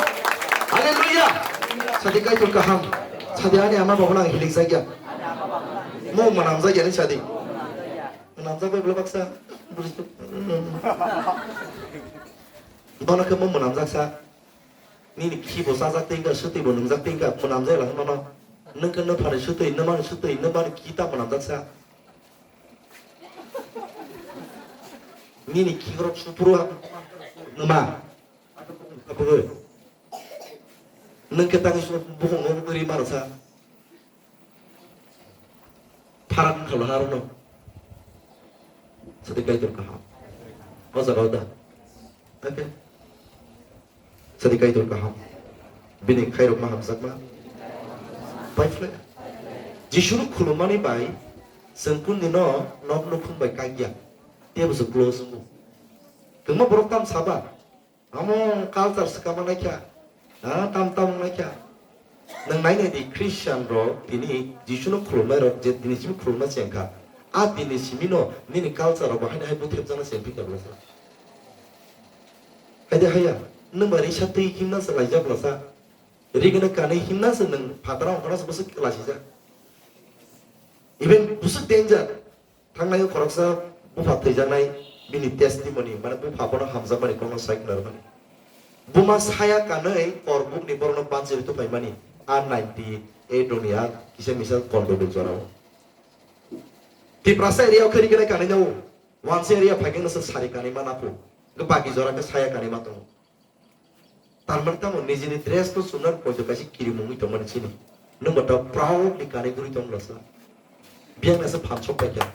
Hallelujah. Sadi Kaitor kaham. Sadi ani ama babu nang hilik jagya. Mo manam jagya ni sadi. Manam jagya bela baksa. Bono khe mo manam jaksa. Nini khi bo chajak tei wngkha, swtwi bo nwngjak tei wngkha, mwnamjak lang mano. Nwng khe nwphani swtwi, nwmani swtwi, nwmani khi ta mwnamjak sa. Nini khi rok supuru ha nwma. Nwng khe tangwi su bukhung no ri mano sa. Pharak wngkha lo harokno. Sadi Kaitor kaham. O jaga o da. Okay. Sadi Kaitor kaham. Bini khairokma hamjakma. Paiphle. Jisuno khulumani bai chwng kundino nok nukhung bai kagya. Tebo se close wngo. Kwbangma borok tam saba. Amo culture swkama naikha, ha, tam tam naikha. Nwng nainai di Christian rok tini Jisu no khulumnai rok je tini simi khulumna chengkha. A tini simi no nini culture rok bo haino hai buthepjakna chengphi kha bwlasa. Haide haya, nwng ba risa twi himna se laijak bwlasa. Rigena kanwi himna se nwng phataro ongkhorna se bwswk lasijak. Even bwswk danger. Thangnai o khoroksa bupha thwijaknai bini testimony, mane bupha bono hamjakmani kokno sai khna rwmani. Buma saya kanwi kor bukni borokno banchirwi tuphaimani, a ninety eight rokni a kisa misa kondogol jorao. Tiprasa area o khe rignai kanwi nao, wansa area phaikhe no se sari kanwi ma naphu, hwnkhe baki jora khe saya kanwi ma tongo. Tarmani tamo nijini dress no chumna poito kaisa kirimung wngwi tongmani chini. Nwng bo ta proudly kanwi guri tong lasa. Biyang nasa phan sok paikha.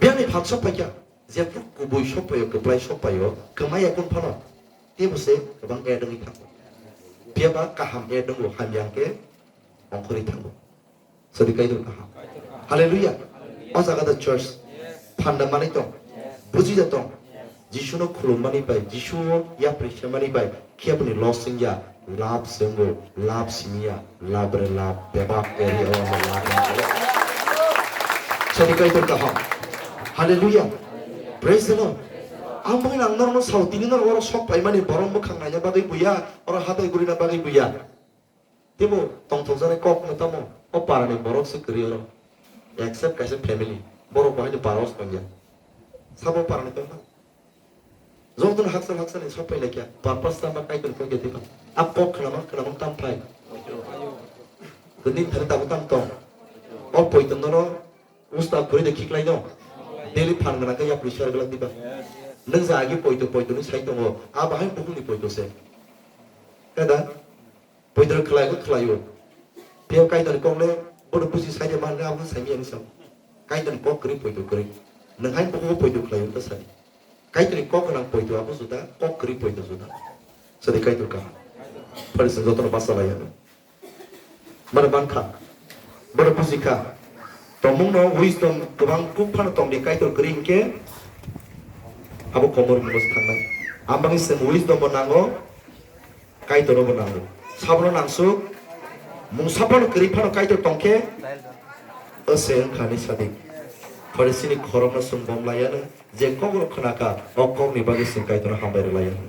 Biyang ni phan sok paikha. Jephru kubui sok paio, kwplai sok paio, kwmai yakun phano. Tebo se kwbang ad wngwi thango. Phiya ba kaham ad wngo, hamya hwnkhe ongkhorwi thango. Sadi Kaitor kaham. Hallelujah. O jaga da church. Phanda manwi tong. Buji da tong. Jisu no khulum mani bai, Jisu o yapri se mani bai, khe bini loss wngya, love se wngo, love simiya, love re love, bebak eri o love. Sadi Kaitor kaham. Hallelujah. Praise the Lord. Ang bagwi ang norok no sao, tini norok oro sok paimani borok mwkhang naina bagwi buya, oro hatai gurina bagwi buya. Teibo tongthokjaknai kok no tamo, o parani borok se kwrwi oro. Except kaisa family, borok bo haino para o tongya. Sabo parani tongma. Jotono hakchal hakchal ni sok phailaikha, purpose tama Kaitor kok ya twiba. A kok khnama khnama tam phai. Kwrwi thani tabuk tam tong. O poito nono usta kwrwi de khiklai no. Daily phan gwnang khe yapri share glak diba. Nwng ja agi poito poito ni sai tongo, a bahai bukhuk ni poito se. Kada? Poito khlai bo khlai o. Phiya Kaitor ni kok le bono buji sai de ma hwnwi abo sai miya ni sam. Kaitor ni kok kwrwi poito kwrwi. Nwng hai bukhuk poito khlai o ta sadi. Kaitor ni kok gwnang poito abo juda, kok kwrwi poito juda. Sadi Kaitor kaham. Phari se jotono basa lai ano. Mano mankha. Bono bujikha. Tongmung no wisdom kwbang kuk phano tong di Kaitor kwrwi hinkhe abo komor mungsa thangnai. Ambagwi chwng wisdom bo nango, Kaitor bo nango. Sabono nangsuk. Mungsa phano kwrwi phano Kaitor tongkhe, o se wngkha ni sadi. Pharisini khorokno chwng bom laiya no, je kok rok khnakha, o kok ni bagwi chwng Kaitor no hambai rw laiya no.